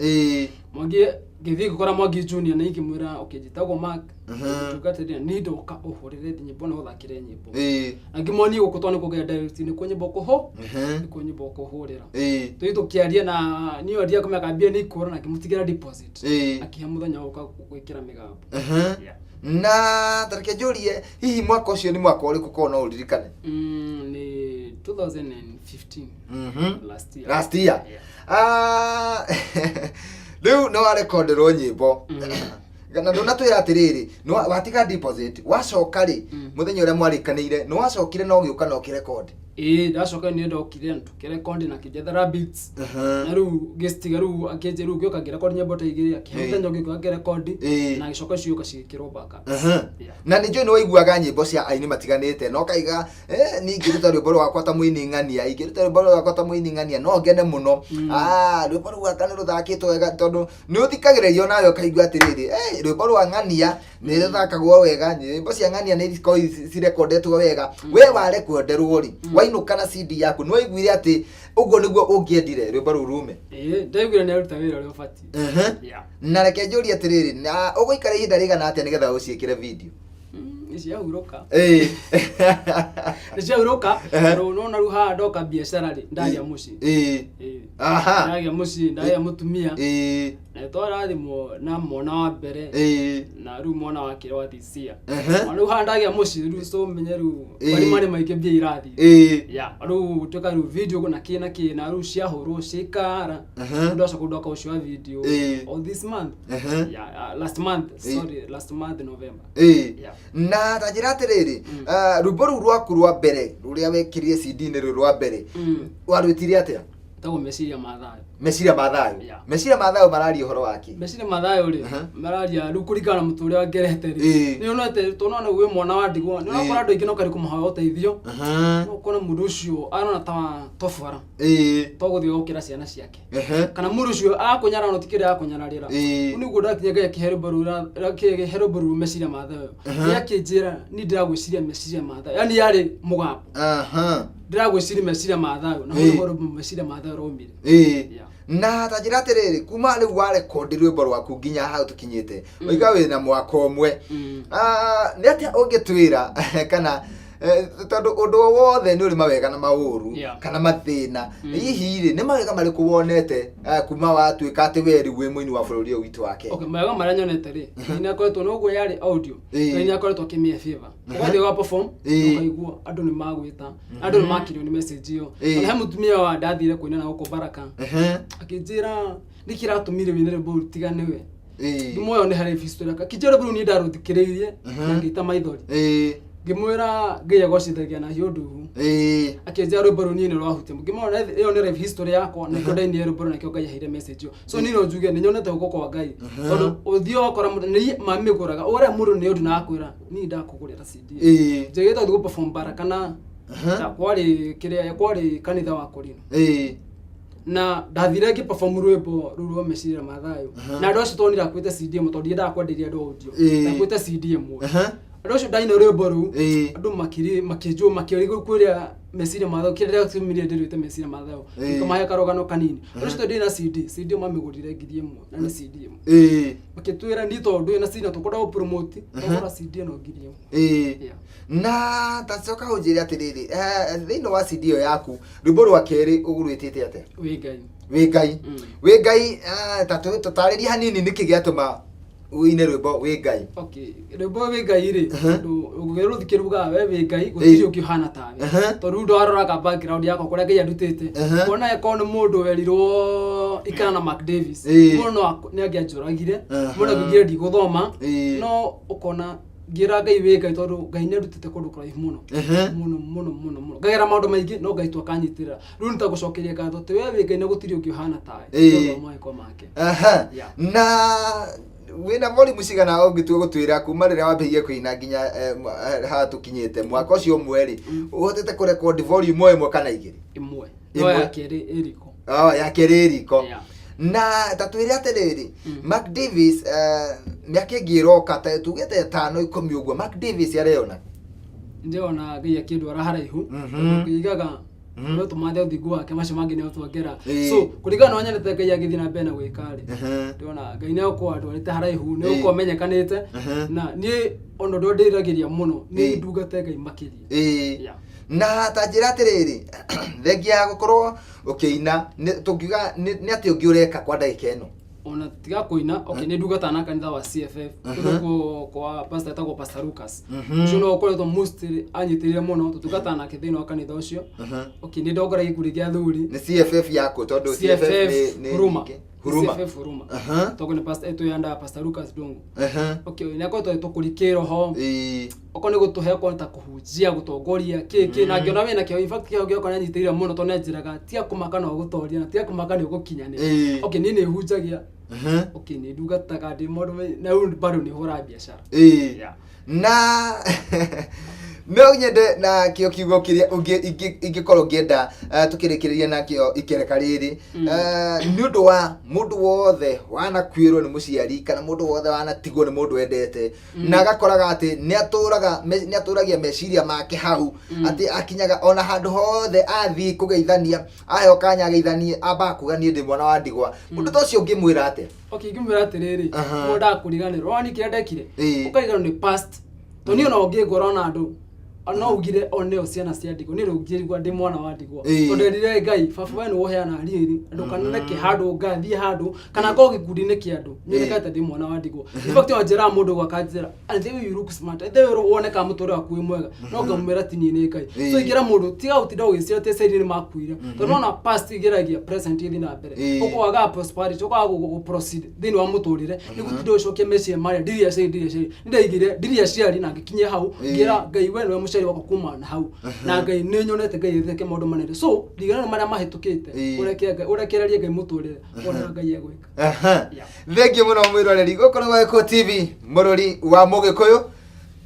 Mwangi, ngĩthiĩ ngĩkora Mwangi Junior na ingĩmwĩra, okay, njĩtagwo Mark, tungatĩria niĩ ndoka ũhũrĩre nyĩmbo na ũthakĩre nyĩmbo. Na ngĩmuonia gũkũ tondũ nĩkuo ngenda direct, nĩkuo nyĩmbo kũhũ nĩkuo nyĩmbo kũhũrĩra. Tũthiĩ tũkĩaria na niĩ ondia kũmenya mbia nĩ ikũra, na ngĩmũtigĩra deposit, akĩhe mũthenya wa gũka gwĩkĩra mĩgambo. Na tareke njũrie, hihi mwaka ũcio nĩ mwaka ũrĩkũ, korwo no ũririkane? Nĩ 2015, last year. Last year. Rĩu nĩ Warekonderwo nyĩmbo na ndũnatwĩra atĩrĩrĩ, watiga deposit, wacoka rĩ, mũthenya ũrĩa mwarĩkanĩire nĩ wacokire na ũgĩũka na ũkĩrekondi? Ĩĩ, ndacoka nĩ ndokire na tũkĩrekondi na kĩnjethera beats, na rĩu ngĩcitiga, rĩu akĩnjĩ, rĩu ngĩũka ngĩrekondi nyĩmbo ta igĩrĩ, akĩhe mũthenya ũngĩ ngĩũka ngĩrekondi na gĩcoka cioka cigĩkĩrwo backup. Yeah. Na nĩ njũĩ nĩ waiguaga nyĩmbo cia aini matiganĩte na ũkaiga, "Niĩ ingĩruta rwĩmbo rwakwa ta mũini ng'ania, ingĩruta rwĩmbo rwakwa ta mũini ng'ania no ngene mũno. Ah, rwĩmbo rũu anga nĩ rũthakĩtwo wega," tondũ nĩ ũthikagĩrĩria nawe ũkaigua atĩrĩrĩ, rwĩmbo rwa ng'ania nĩ rũthakagwo wega, nyĩmbo cia ng'ania nĩ ikoragwo cirekondetwo wega." We warekonderwo rĩ, wainũka na CD yaku, nĩ waiguire atĩ ũguo nĩguo ũngĩendire rwĩmbo rũu rume? Ĩĩ, ndaiguire nĩ aruta wĩra ũrĩa ũbatiĩ. Yeah. Na reke njũrie atĩrĩrĩ, na ũgũikara ihinda rĩigana atĩa nĩgetha ũciĩkĩre video? Nĩ ciahurũka. Nĩ ciahurũka. Tondũ nona rĩu haha ndoka biacara rĩ, ndagĩa mũciĩ. Ĩĩ. Ndagĩa mũciĩ, ndagĩa mũtumia. Na twarathimwo na mwana wa mbere na rĩu mwana wa kerĩ wa this year. Na rĩu haha ndagĩa mũciĩ rĩu, so menye rĩu marĩ maingĩ mbia irathiĩ. Yeah, rĩu tuĩka rĩu video na kĩ na kĩ, na rĩu ciahũrwo ciaikara. Ndacoka ndoka ũcio wa video o this month. Yeah, last month, sorry, last month November. Yeah. Na ta njĩra atĩrĩrĩ, rwĩmbo rũu rwaku rwa mbere rũrĩa wekĩrire CD-inĩ, rũu rwa mbere, warwĩtire atĩa? Tagwo Meciria ma Thayũ. Meciria ma Thayũ. Yeah. Meciria ma Thayũ mararia ũhoro wake? Meciria ma thayũ rĩ, mararia rĩu kũringana na mũtũrĩre wa ngerete rĩ, nĩ onete tondũ wĩ mwana wa ndigwa, nĩ ũrakora andũ aingĩ no karĩ kũmahoya ũteithio, no ũkore mũndũ ũcio arona ta tobara to gũthiĩ gũkĩra ciana ciake, kana mũndũ ũcio akũnyarara no ti kĩrĩa akũnyararĩra. Rĩu nĩguo ndakinya Ngai akĩhe rwĩmbo rũu akĩhe rwĩmbo rũu Meciria ma Thayũ. Ngai akĩnjĩra niĩ ndĩragwĩciria meciria ma thayũ, yani yarĩ mũgambo, ndĩragwĩciria meciria ma thayũ, na hau nĩho rwĩmbo Meciria ma Thayũ raumire. Yeah. Na ta njĩra atĩrĩrĩ, kuma rĩu warekondi rwĩmbo rwaku nginya hau tũkinyĩte, waiga wĩna mwaka ũmwe. Ah, nĩ atĩa ũngĩtwĩra kana tondũ ũndũ o wothe nĩ ũrĩ mawega na maũru kana mathĩna, hihi rĩ, nĩ mawega marĩkũ wonete kuma watuĩka atĩ we rĩu wĩ mũini wa bũrũri ũyũ witũ wa Kenya? Okay, mawega marĩa nyonete rĩ, Ngai nĩ akoretwo noguo yarĩ audio, Ngai nĩ akoretwo akĩmĩhe favor, ũgathiĩ ũga perform, ũkaigua andũ nĩ magwĩta, andũ nĩ makirio nĩ message ĩyo. Ona he mũtumia wa ndathire kũina na gũkũ Baraka, akĩnjĩra nĩkĩ kĩratũmire wĩine rwĩmbo rũu tiga nĩwe. Ngĩmuoya nĩ harĩ history, akĩnjĩra rwĩmbo rũu niĩ ndarũthikĩrĩirie na ngĩita maithori. Ngĩmwĩra Ngai agocithagia na hiũ nduhu. Akĩnjĩra rwĩmbo rũu niĩ nĩ rwahutia, ngĩmwĩra ĩyo nĩ life history yakwa, na nĩkĩo ndainire rwĩmbo rũu, nakĩo Ngai aheire message ĩyo. So niĩ no njuge nĩ nyonete guoko kwa Ngai, tondũ ũthiĩ wakora mũndũ nĩ mamĩgũraga ũrĩa mũndũ nĩ ũndũ na akwĩra niĩ ndakũgũrĩra CD. Njĩgĩte gũthiĩ gũ perform Baraka na kwarĩ kĩrĩa kwarĩ kanitha wa Korino, na ndathire ngĩ perform rwĩmbo rũu rwa Meciria ma Thayũ, na andũ acio tondũ ndakuĩte CD ĩmwe, tondũ ndiendaga kwenderia andũ audio, ndakuĩte CD ĩmwe. Andũ acio ndaina rwĩmbo rũu, andũ makiri makĩnjũ makĩrigwo kwĩrĩa Meciria ma Thayũ kĩrĩa gĩatũmire ndĩrwĩte Meciria ma Thayũ. Ngĩmahe karũgano kanini. Andũ acio tondũ ndĩ na CD, CD mamĩgũrire 1000, na nĩ CD ĩmwe. Makĩtwĩra niĩ tondũ ndũrĩ na CD na tũkwenda gũ promote, twagũra CD ĩno 1000. Yeah. Na ta coka ũnjĩre atĩrĩrĩ, thĩinĩ wa CD ĩyo yaku, rwĩmbo rwa kerĩ ũrwĩtĩte atĩa? Wĩ Ngai. Wĩ Ngai. Wĩ Ngai, ta tũtarĩrie hanini nĩkĩ gĩatũma ũine rwĩmbo Wĩ Ngai. Okay, rwĩmbo Wĩ Ngai rĩ, tondũ ũngĩrũthikĩrĩria rugaga we wĩ Ngai, gũtirĩ ũngĩ ũhana tawe. Tondũ rĩu ndaroraga background yakwa kũrĩa Ngai andutĩte, kuona ĩkorwo nĩ mũndũ werirwo ikara na Mark Davis, mũndũ no nĩ angĩanjũragire, mũndũ angĩaugire ndigũthoma, no ũkona ngĩra Ngai wĩ Ngai tondũ Ngai nĩ andutĩte kũndũ kũraihu mũno mũno mũno mũno mũno, ngagera maũndũ maingĩ no Ngai tu akanyitĩrĩra. Rĩu nĩ ta gũcokeria ngatho atĩ we wĩ Ngai na gũtirĩ ũngĩ ũhana tawe, nĩ ũndũ wa mawĩko make. Yeah. Na wĩna volume cigana ũngĩtua gũtwĩra kuma rĩrĩa wambĩrĩirie kũina nginya haha tũkinyĩte mwaka ũcio ũmwe rĩ, ũhotete kũrekondi volume o ĩmwe kana igĩrĩ? Ĩmwe. No Ĩmwe. ya kerĩ ĩ riko. Oh, ya kerĩ ĩ riko. Yeah. Na ta twĩre atĩrĩrĩ, Mark Davis, mĩaka ĩngĩ ĩroka, ta tugĩte 5, 10 ũguo, Mark Davis areyona? Ndĩrona Ngai akĩndwara haraihu. Tondũ ngĩigaga no tũmathe ũthingu wake, macio mangĩ nĩ ũtuongera. So kũringana na nyendete Ngai agĩthiĩ na mbere na gwĩka rĩ, ndĩrona Ngai nĩ egũkorwo andwarĩte haraihu, nĩ egũkorwo amenyekanĩte, na niĩ ona ũndũ ũrĩa ndĩriragĩria mũno nĩ ndungate Ngai makĩria. Yeah. Na ta njĩra atĩrĩrĩ, thengia ya gũkorwo ũkĩina, tũngiuga nĩ atĩ ũngĩ ũreka kwa ndagĩka ĩno? Ona tiga kũina, okay, nĩ ndungataga na kanitha wa CFF kũndũ kwa pastor etagwo Pastor Lucas. Ũcio no ũkoretwo most anyitĩrĩire mũno, tũtungataga nake thĩinĩ wa kanitha ũcio. Okay, nĩ ndongoragia gĩkundi gĩa athuri. Nĩ CFF yaku? Tondũ CFF CFF nĩ Huruma. nyingĩ. Huruma. CFF Huruma. Aha. Toko ni pastor etu yanda Pastor Lucas Dongo. Aha. Okay, nä akoretwo tå kå roho. Ĩĩ. Okorwo nä gå tå he okorwo nĩ ta kũhunjia gũtongoria kä kä na ngĩona wĩna kĩo, in fact kĩo gĩakwa nĩanyitĩrĩire mũno tondũ nĩanjĩraga tiga kũmaka no ũgũtoria na tiga kũmaka nĩ ũgũkinyanĩra. Ĩĩ. Okay, niĩ nĩ hunjagia. Aha. Okay, nĩ ndungataga ndĩ mũndũ na rĩu bado nĩ hũraga biacara. Ĩĩ. Yeah. Na no nyende na kĩo kiugo kĩrĩa ingĩkorwo ngĩenda tũkĩrĩkĩrĩria nakĩo ikereka rĩrĩ. Nĩ ũndũ wa mũndũ wothe wanakuĩrwo nĩ mũciari kana mũndũ wothe wanatigwo nĩ mũndũ wendete na agakoraga atĩ nĩ atũragia meciria make hau atĩ akinyaga ona handũ hothe athiĩ kũgeithania aheo kanya ageithanie ambaga kuga niĩ ndĩ mwana wa ndigwa. Mũndũ ta ũcio ũngĩmwĩra atĩa? Okay, ingĩmwĩra atĩrĩrĩ, Aha. mũndũ ndakũriganĩrwo wona kĩrĩa ndekire Ĩĩ. ũkariganĩrwo nĩ past to niĩ ona ũngĩngora ona andũ no ugire oneo ciana cia ndigwa niĩ rĩu ngĩigua ndĩ mwana wa ndigwa Ĩĩ. tondũ nderire Ngai baba we nĩwe ũheanaga riri ndũkanareke handũ ngathiĩ handũ kana ngorwo gĩkundi-inĩ kĩa andũ nyonekane ndĩ mwana wa ndigwa. In fact ona njĩraga mũndũ gwaka njĩra and the way you look smart and the way wonekaga mũtũrĩre waku wĩ mwega no ngamwĩra ti niĩ nĩ Ngai. Ĩĩ. So ingĩra mũndũ tiga gũtinda ũgĩciria atĩ aciari nĩ makuire tondũ nona past igeragia present ĩthiĩ na mbere. Ĩĩ. Ũkwaga prosperity ũkaga gũ proceed thĩinĩ wa mũtũrĩre nĩ gũtinda ũgĩcokia meciria marĩa ndirĩ aciari ndirĩ aciari nĩndaigire ndirĩ aciari na ngĩkinyia hau Ĩĩ. ngĩra Ngai we nĩwe mũciari wakwa kuma na hau na Ngai nĩ nyonete Ngai ĩtheke maũndũ manene so ndigana marĩa mahĩtũkĩte. Ĩĩ. Ũreke Ngai ũrekererie Ngai mũtũrĩre wona Ngai egwĩka. Aha. Yeah. Thengiũ mũno mwĩroreri gũkũ nĩ Gĩkũyũ TV mũrũri wa mũgĩkũyũ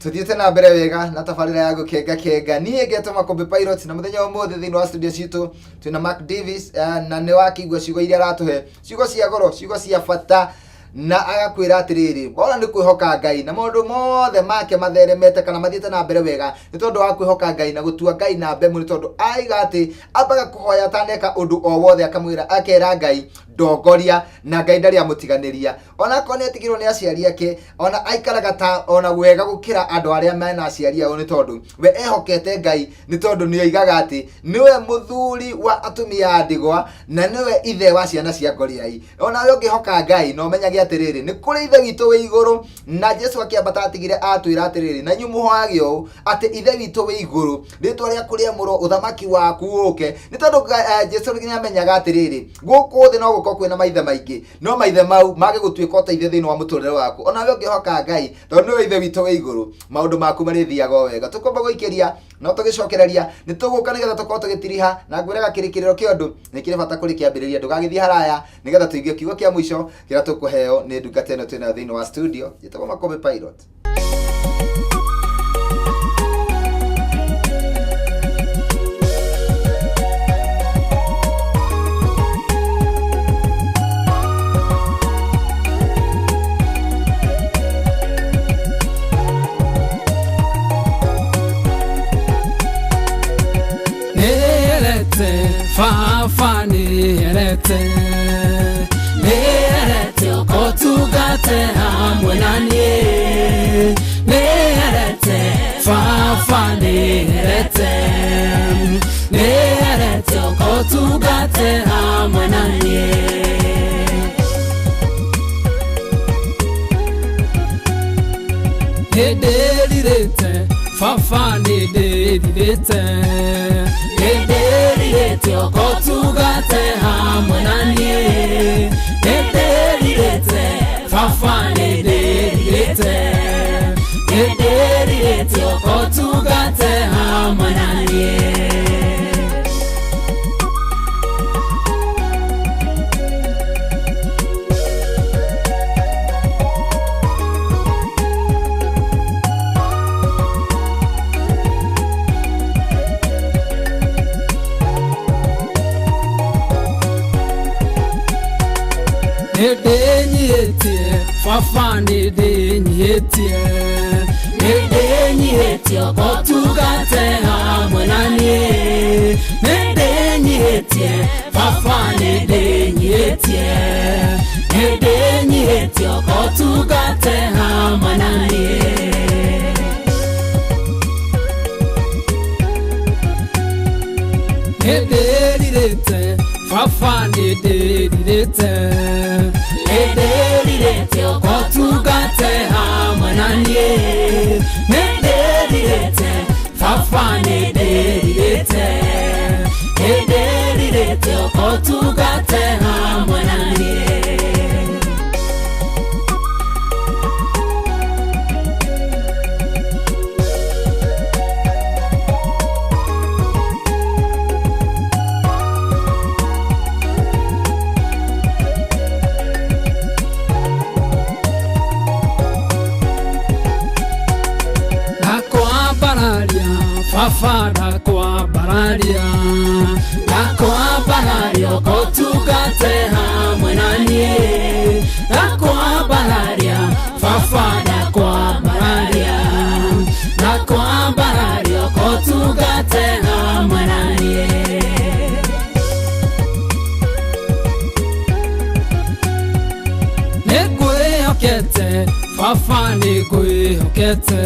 tuthiĩte na mbere wega na tabarĩra ya gũkenga kenga niĩ ngetwo Makũmbĩ Pilot na mũthenya wa ũmũthĩ thĩinĩ wa studio citũ twĩna Mark Davis na nĩ wakĩigua ciugo iria aratũhe ciugo cia goro ciugo cia bata na agakwĩra atĩrĩrĩ ona nĩ kwĩhoka Ngai na maũndũ mothe make matheremete kana mathiĩte na mbere wega nĩ tondũ wa kwĩhoka Ngai na gũtua Ngai na mbemu nĩ tondũ aiga atĩ ambaga kũhoya ataneka ũndũ o wothe akamwĩra akera Ngai ndongoria na Ngai ndarĩ amũtiganĩria ona akorwo nĩ atigirwo nĩ aciari ake ona aikaraga ta ona wega gũkĩra andũ arĩa mena aciari ao nĩ tondũ we ehokete Ngai nĩ tondũ nĩ oigaga atĩ nĩwe mũthuri wa atumia a ndigwa na nĩwe ithe wa ciana cia ngoriai ona we ũngĩhoka Ngai na ũmenyage atĩrĩrĩ nĩ kũrĩ ithe witũ wĩ igũrũ na Jesu akĩambata atigire atwĩra atĩrĩrĩ na inyuĩ mũhoyage ũũ atĩ ithe witũ wĩ igũrũ rĩtwa rĩaku rĩamũrwo ũthamaki waku ũke nĩ tondũ Jesu nĩ amenyaga atĩrĩrĩ gũkũ thĩ no gũkorwo kwĩna maithe maingĩ no maithe mau mage gũtuĩka ũteithio thĩinĩ wa mũtũrĩre waku ona we ũngĩhoka Ngai tondũ nĩwe ithe witũ wĩ igũrũ maũndũ maku marĩthiaga o wega tũkwamba gũikĩria no tũgĩcokereria nĩ tũgũka nĩgetha tũkorwo tũgĩtiriha na ngwĩraga kĩrĩkĩrĩro kĩa ũndũ nĩ kĩrĩ bata kũrĩ kĩambĩrĩria ndũgagĩthiĩ haraya nĩgetha tũigue kiugo kĩa mũico kĩrĩa tũkũheo nĩ ndungata ĩno twĩnayo thĩinĩ wa studio njĩtagwo Makũmbĩ Pilot. Nĩerete baba nĩerete nĩerete ũkotungate hamwe na niĩ nĩerete baba nĩerete nĩerete ũkotungate hamwe na niĩ. Nĩndĩrirĩte baba nĩndĩrirĩte nĩndĩrirĩte ũkotungate hamwe na niĩ nĩndĩrirĩte baba nĩndĩrirĩte nĩndĩrirĩte ũkotungate hamwe na niĩ. Nĩndĩnyihĩtie baba nĩndĩnyihĩtie nĩndĩnyihĩtie ũkotungate hamwe na niĩ nĩndĩnyihĩtie baba nĩndĩnyihĩtie nĩndĩnyihĩtie ũkotungate hamwe na niĩ. Nĩndĩrirĩte baba nĩndĩrirĩte nĩndĩrirĩte ũkotungate hamwe na niĩ nĩndĩrirĩte baba nĩndĩrirĩte nĩndĩrirĩte ũkotungate hamwe na niĩ. Baba ndakwambararia, Ndakwambararia ũkotungate hamwe na niĩ. Ndakwambararia, Baba ndakwambararia, ndakwambararia ũkotungate hamwe na niĩ. Nĩngwĩhokete Baba, nĩngwĩhokete,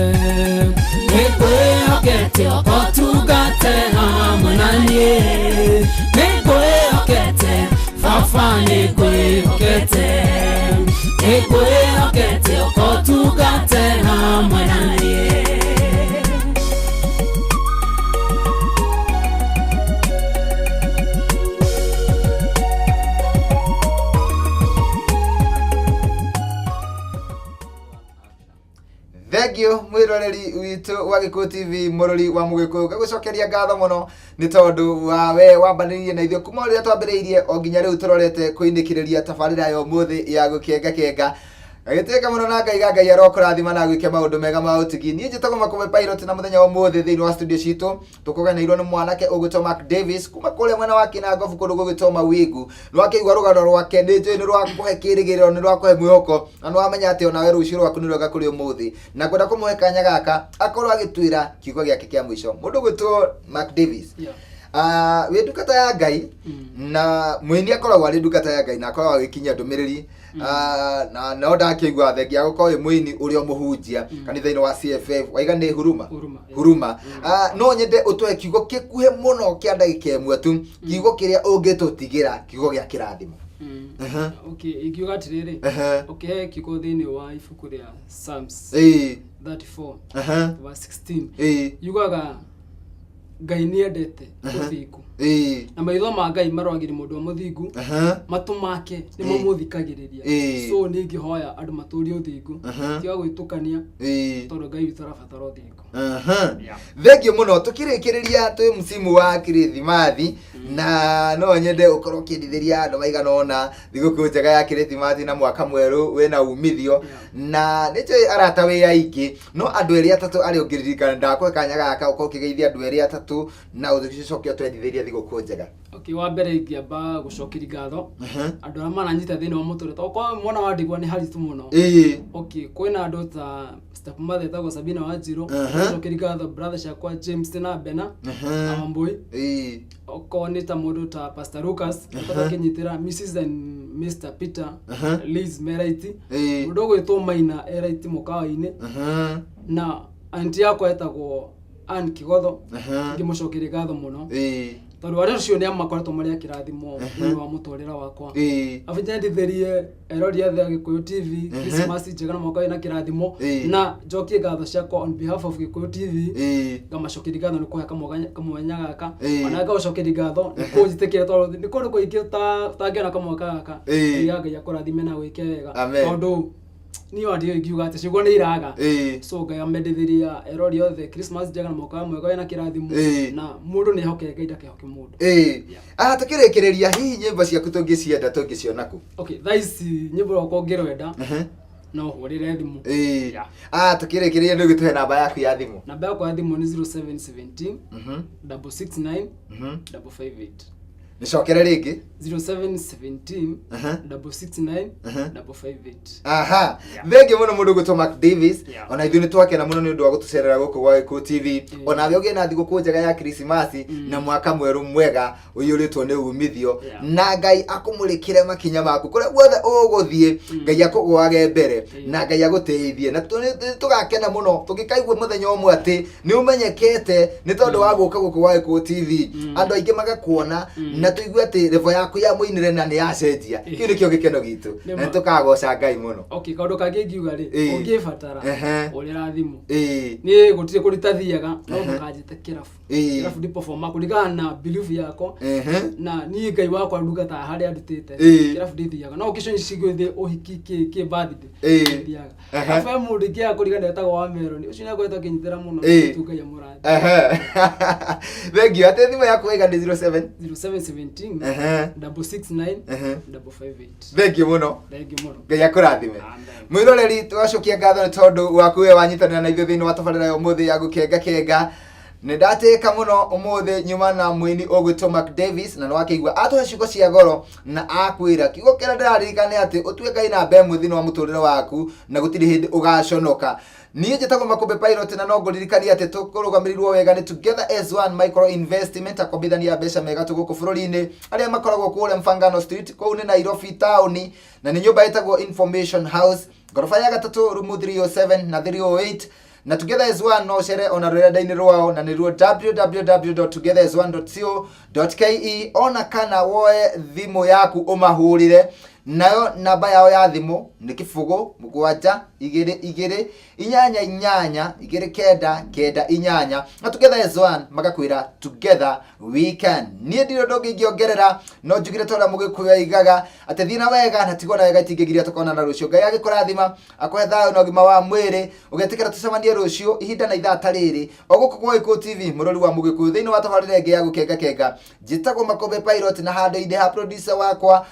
Nĩngwĩhokete ũkotungate hamwe na niĩ. Nĩngwĩhokete, Baba nĩngwĩhokete, nĩngwĩhokete ũkotungate hamwe na niĩ. Thengio mwiroreri witũ wa Gĩkũyũ TV, mũrori wa Mũgĩkũyũ, ngagũcokeria ngatho mũno nĩ tondũ wa we wambanĩrĩirie na ithuĩ kuma rĩrĩa twambĩrĩirie o nginya rĩu tũrorete kũinĩkĩrĩria tabarĩra ya ũmũthĩ ya gũkenga kenga. Gagĩtĩka mũno na Ngai Ngai arokũrathima na gwĩke maũndũ mega ma ũtugi. Niĩ njĩtagwo Makũme Pilot, na mũthenya wa ũmũthĩ thĩinĩ wa studio citũ tũkũganĩirwo nĩ mwanake ũgwĩtwo Mark Davis kuma kũrĩa mwena wa Kĩnangobu kũndũ gũgwĩtwo Mawingu. Nĩwakĩigua rũgano rwake, nĩ njũĩ nĩ rwakũhe kĩrĩgĩrĩro, nĩ rwakũhe mwĩhoko, na nĩwamenya atĩ onawe rũciũ rwaku nĩ rwega kũrĩ ũmũthĩ. Na ngwenda kũmũhe kanya gaka akorwo agĩtwĩra kiugo gĩake kĩa mũico. Mũndũ ũgwĩtwo Mark Davis, wĩ ndungata ya Ngai, na mũini akoragwo arĩ ndungata ya Ngai na akoragwo agĩkinyia ndũmĩrĩri. Na no ndakĩigua thengia gũkorwo wĩ mũini ũrĩa mũhunjia kanitha-inĩ wa CFF, waiga nĩ Huruma. Huruma, yeah. Huruma. No nyende ũtũhe kiugo gĩkuhĩ mũno kĩa ndagĩka ĩmwe tu, kiugo kĩrĩa ũngĩtũtigĩra, kiugo gĩa kĩrathimo. Okay, ingiuga atĩrĩrĩ, okay, he kiugo thĩinĩ wa ibuku rĩa Psalms 34 verse 16, yugaga Ngai nĩendete ũthingu, na maitho ma Ngai marwagĩrĩ mũndũ wa mũthingu, matũ make nĩmo mũthikagĩrĩria. So niĩ ingĩhoya andũ matũrie ũthingu, tiga gwĩtũkania, tondũ Ngai witũ arabatara ũthingu. Thengio mũno. Tũkĩrĩkĩrĩria, twĩ msimu wa Kirithimathi, na no nyende ũkorwo ũkĩendithĩria andũ maigana ũna thigũkũ njega ya Kirithimathi na mwaka mwerũ wĩna umithio. Na nĩ njũĩ arata wĩ aingĩ, no andũ erĩ atatũ arĩa ũngĩririkana, ndakũhe kanya gaka ũkorwo ũkĩgeithia andũ erĩ atatũ na ũcoke ũtwendithĩrie thigũkũ njega. Okay, wa mbere ingĩamba gũcokeria ngatho andũ arĩa maranyita thĩinĩ wa mũtũrĩre, tondũ korwo mwana wa ndigwa nĩ haritũ mũno. Okay, kwĩna andũ ta step mother etagwo Sabina Wanjiru, gũcokeria ngatho brother ciakwa James na Bena na Wambui. Okorwo nĩ ta mũndũ ta Pastor Lucas akoretwo akĩnyitĩra, Mrs and Mr Peter, Liz Meraiti, mũndũ ũgwĩtwo Maina Eraiti mũkawa-inĩ, na anti yakwa etagwo Ann Kigotho. Ngĩmũcokeria ngatho mũno tondũ arĩa acio nĩ makoretwo marĩ a kĩrathimo thĩinĩ wa mũtũrĩre wakwa. Abu nyendithĩrie erori othe a Gĩkũyũ TV Christmas njega na mwaka wĩna kĩrathimo, na njokie ngatho ciakwa on behalf of Gĩkũyũ TV, ngamacokeria ngatho nĩ kũhe kamwanya gaka, ona ngagũcokeria ngatho nĩ kũnjĩtĩkĩra, tondũ nĩ kũndũ kũingĩ ũtangĩona kamwaka gaka. Ngai akũrathime na wĩke wega, Amen. tondũ niĩ ona ndiũĩ ngiuga atĩ ciugo nĩ iraga. So Ngai amendithĩria erori othe Christmas njega na mwaka mwega wĩna kĩrathimo, na mũndũ nĩ ehoke Ngai, ndakehoke mũndũ. Ah, tũkĩrĩkĩrĩria, hihi nyĩmbo ciaku tũngĩcienda tũngĩciona kũ? Okay, thaa ici nyĩmbo rwakwa ũngĩrwenda no hũrĩre thimũ. Yeah. Ah, tũkĩrĩkĩrĩria, nĩ ũgĩtũhe namba yaku ya thimũ. Namba yakwa ya thimũ nĩ 0717 669 558. Nĩcokere rĩngĩ. 0717 669 558. Aha, thengiũ mũno mũndũ gwĩtwo Mark Davis. Ona ithuĩ nĩ twakena mũno nĩ ũndũ wa gũtũcerera gũkũ gwa Gĩkũyũ TV. Onawe ũgĩe na thigũkũ njega ya Krisimasi na mwaka mwerũ mwega ũiyũrĩtwo nĩ umithio, na Ngai akũmũrĩkĩre makinya maku kũrĩa guothe ũgũthiĩ, Ngai akũgũage mbere na Ngai agũteithie, na nĩ tũgakena mũno tũngĩkaigua mũthenya ũmwe atĩ nĩ ũmenyekete nĩ tondũ wa gũka gũkũ gwa Gĩkũyũ TV, andũ aingĩ magakuona na tũigue atĩ level yaku ya mũinĩre na nĩ yacenjia. Kĩu nĩkĩo gĩkeno gitũ na nĩ tũkagoca Ngai mũno. Okay, kaũndũ kangĩ ingiuga rĩ, ũngĩbatara, ũrĩra thimũ. Niĩ gũtirĩ kũndũ itathiaga, no ndũkanjĩte kĩrabu. Kĩrabu ndi performa kũringana na belief yakwa, na niĩ Ngai wakwa ndungataga harĩa andutĩte. Kĩrabu ndithiaga, no occasion cigũthiĩ, ũhiki, kĩ birthday, ndithiaga. Arabu he mũndũ ingĩaga kũringana etagwo wa Meroni, ũcio nĩakoretwo akĩnyitĩra mũno. Tu Ngai amũrathime. Thengiũ. Atĩ thimũ yaku waiga nĩ 07 0717 669 558. Thengiũ mũno. Thengiũ mũno. Ngai akũrathime. Amen. Mwĩroreri, twacokia ngatho nĩ tondũ waku we wanyitanĩra na ithuĩ thĩinĩ wa tabarĩra ya ũmũthĩ ya gũkenga kenga. Nĩ ndatĩka mũno ũmũthĩ nyuma na mũini ũgwĩtwo Mark Davis na nĩwakĩigua atũhe ciugo cia goro na akwĩra kiugo kĩrĩa ndĩraririkana atĩ ũtue Ngai namba ĩmwe thĩinĩ wa mũtũrĩre waku na gũtirĩ hĩndĩ ũgaconoka. Niĩ njĩtagwo Makũmbĩ Pilot na no ngũririkanie atĩ tũkũrũgamĩrĩirwo wega nĩ Together as One Micro Investment, akombithania mbeca mega tũ gũkũ bũrũri-inĩ arĩa makoragwo kũrĩa Mfangano Street, kũu nĩ Nairobi taũni, na nĩ nyũmba ĩtagwo Information House, ngoroba ya gatatũ, rumu 307 na 308. Na Together as One no ũcere ona rũrenda-inĩ rwao na nĩruo www.togetherasone.co.ke, ona kana woe thimũ yaku ũmahũrĩre nayo namba yao ya thimũ nĩ 0 7 2 2 8 8 2 9 9 8. Na Together as One magakwĩra together we can. Niĩ ndirĩ ũndũ ũngĩ ingĩongerera, no njugire ta ũrĩa Mũgĩkũyũ aigaga atĩ thiĩ na wega na tigwo na wega itingĩgiria tũkonana rũciũ. Ngai agĩkũrathima akũhe thayũ na ũgima wa mwĩrĩ, ũgetĩkĩra tũcemanie rũciũ ihinda na ithaa ta rĩrĩ o gũkũ gwa Gĩkũyũ TV, mũrori wa Mũgĩkũyũ, thĩinĩ wa tabarĩra ĩngĩ ya gũkengakenga. Njĩtagwo Makũmbĩ Pilot na handũ-inĩ ha producer wakwa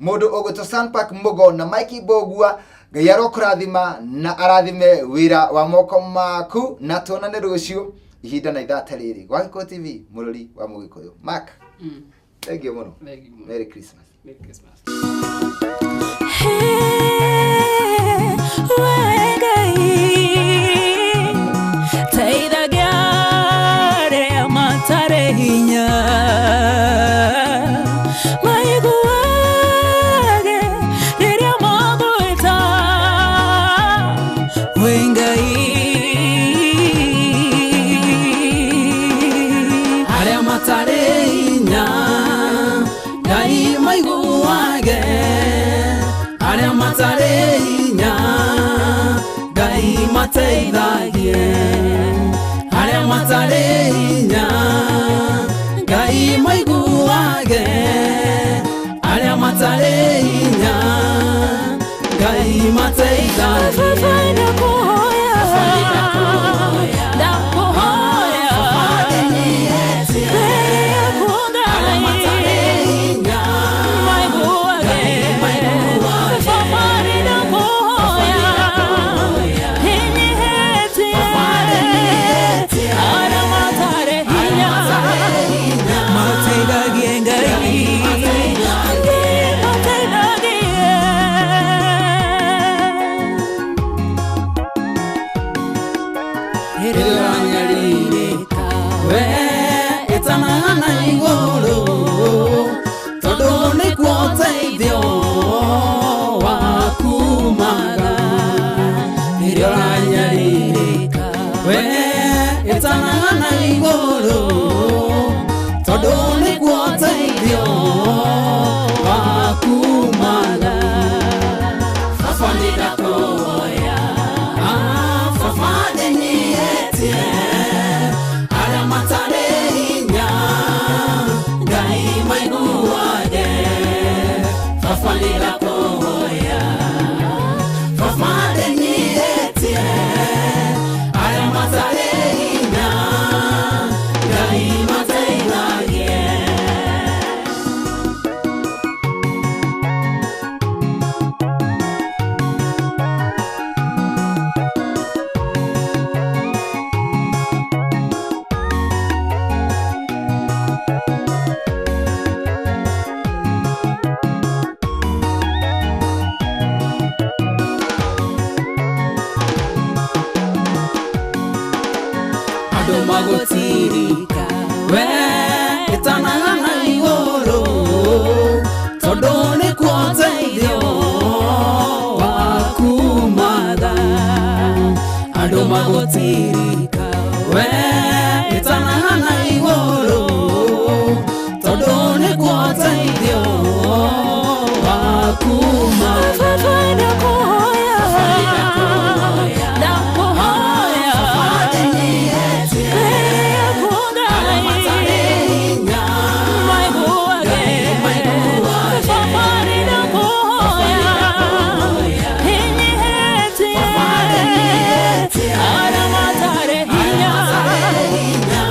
mũndũ ũgwĩtwo Sanpark Mugo na Mike Mbogua. Ngai arokũrathima na arathime wĩra wa moko maku, na tuonane rũciũ ihinda na ithaa ta rĩrĩ gwa Gĩkũyũ TV, mũrori wa Mũgĩkũyũ. Mark, thank you mũno. Thank you mũno. Merry Christmas. Merry Christmas. Teithagia arĩa matarĩ hinya maiguage rĩrĩa magwĩta wĩ Ngai. Arĩa matarĩ hinya Ngai maiguage, arĩa matarĩ hinya Ngai mateithagie, arĩa matarĩ hinya Ngai maiguage, arĩa matarĩ hinya Ngai mateithagie. Baba ndakuhoya, ndakuhoya mbere yaku Ngai, maiguage. Baba ndakuhoya, inyihĩtie arĩa matarĩ hinya mateithagie Ngai, mateithagie. Rĩrĩa ũranyarirĩka we ĩtanaga na igũrũ, tondũ nĩkuo ũteithio wakumaga. Rĩrĩa ũranyarirĩka we ĩtanaga na igũrũ, tondũ nĩkuo ũteithio wakumaga. Baba nĩndakũhoya, Baba ndĩnyihĩtie, arĩa matarĩ hinya Ngai maiguage. Baba nĩndakũhoya, Baba ndĩnyihĩtie, arĩa matarĩ hinya Ngai mateithagie. Andũ magũtirika we ĩtanaga na igũrũ, tondũ nĩkuo ũteithio wakumaga. Andũ magũtirika we ĩtanaga na igũrũ, tondũ nĩkuo ũteithio wakumaga. Baba ndakuhoya, ndakuhoya mbere yaku Ngai, maiguage. Baba ndakuhoya, inyihĩtie arĩa matarĩ hinya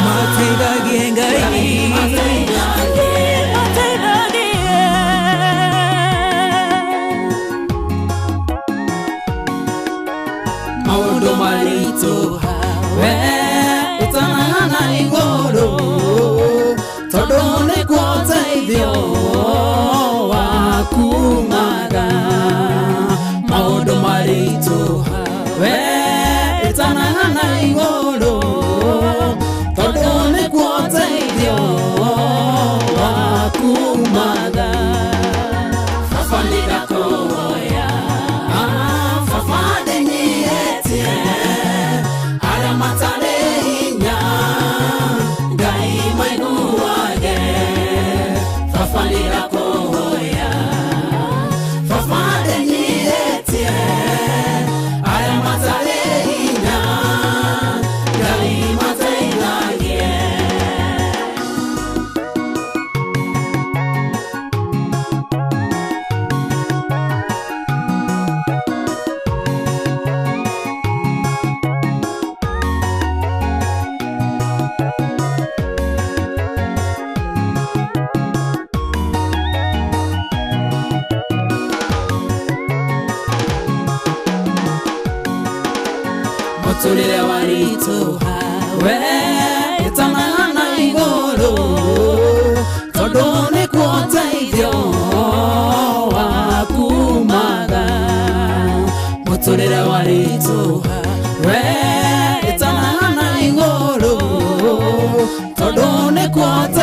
mateithagie Ngai, mateithagie. Maũndũ maritũ we ĩtanaga na igũrũ. We ĩtanaga na igũrũ tondũ nĩkuo ũteithio wakumaga. Baba nĩndakũhoya, Baba ndĩnyihĩtie, arĩa matarĩ hinya Ngai maiguage. Baba nĩndakũhoya, Baba ndĩnyihĩtie, arĩa matarĩ hinya Ngai mateithagie. Mũtũrĩre waritũha we ĩtanaga na igũrũ tondũ nĩkuo ũteithio wakumaga. Mũtũrĩre waritũha we ĩtanaga na igũrũ tondũ nĩkuo ũteithio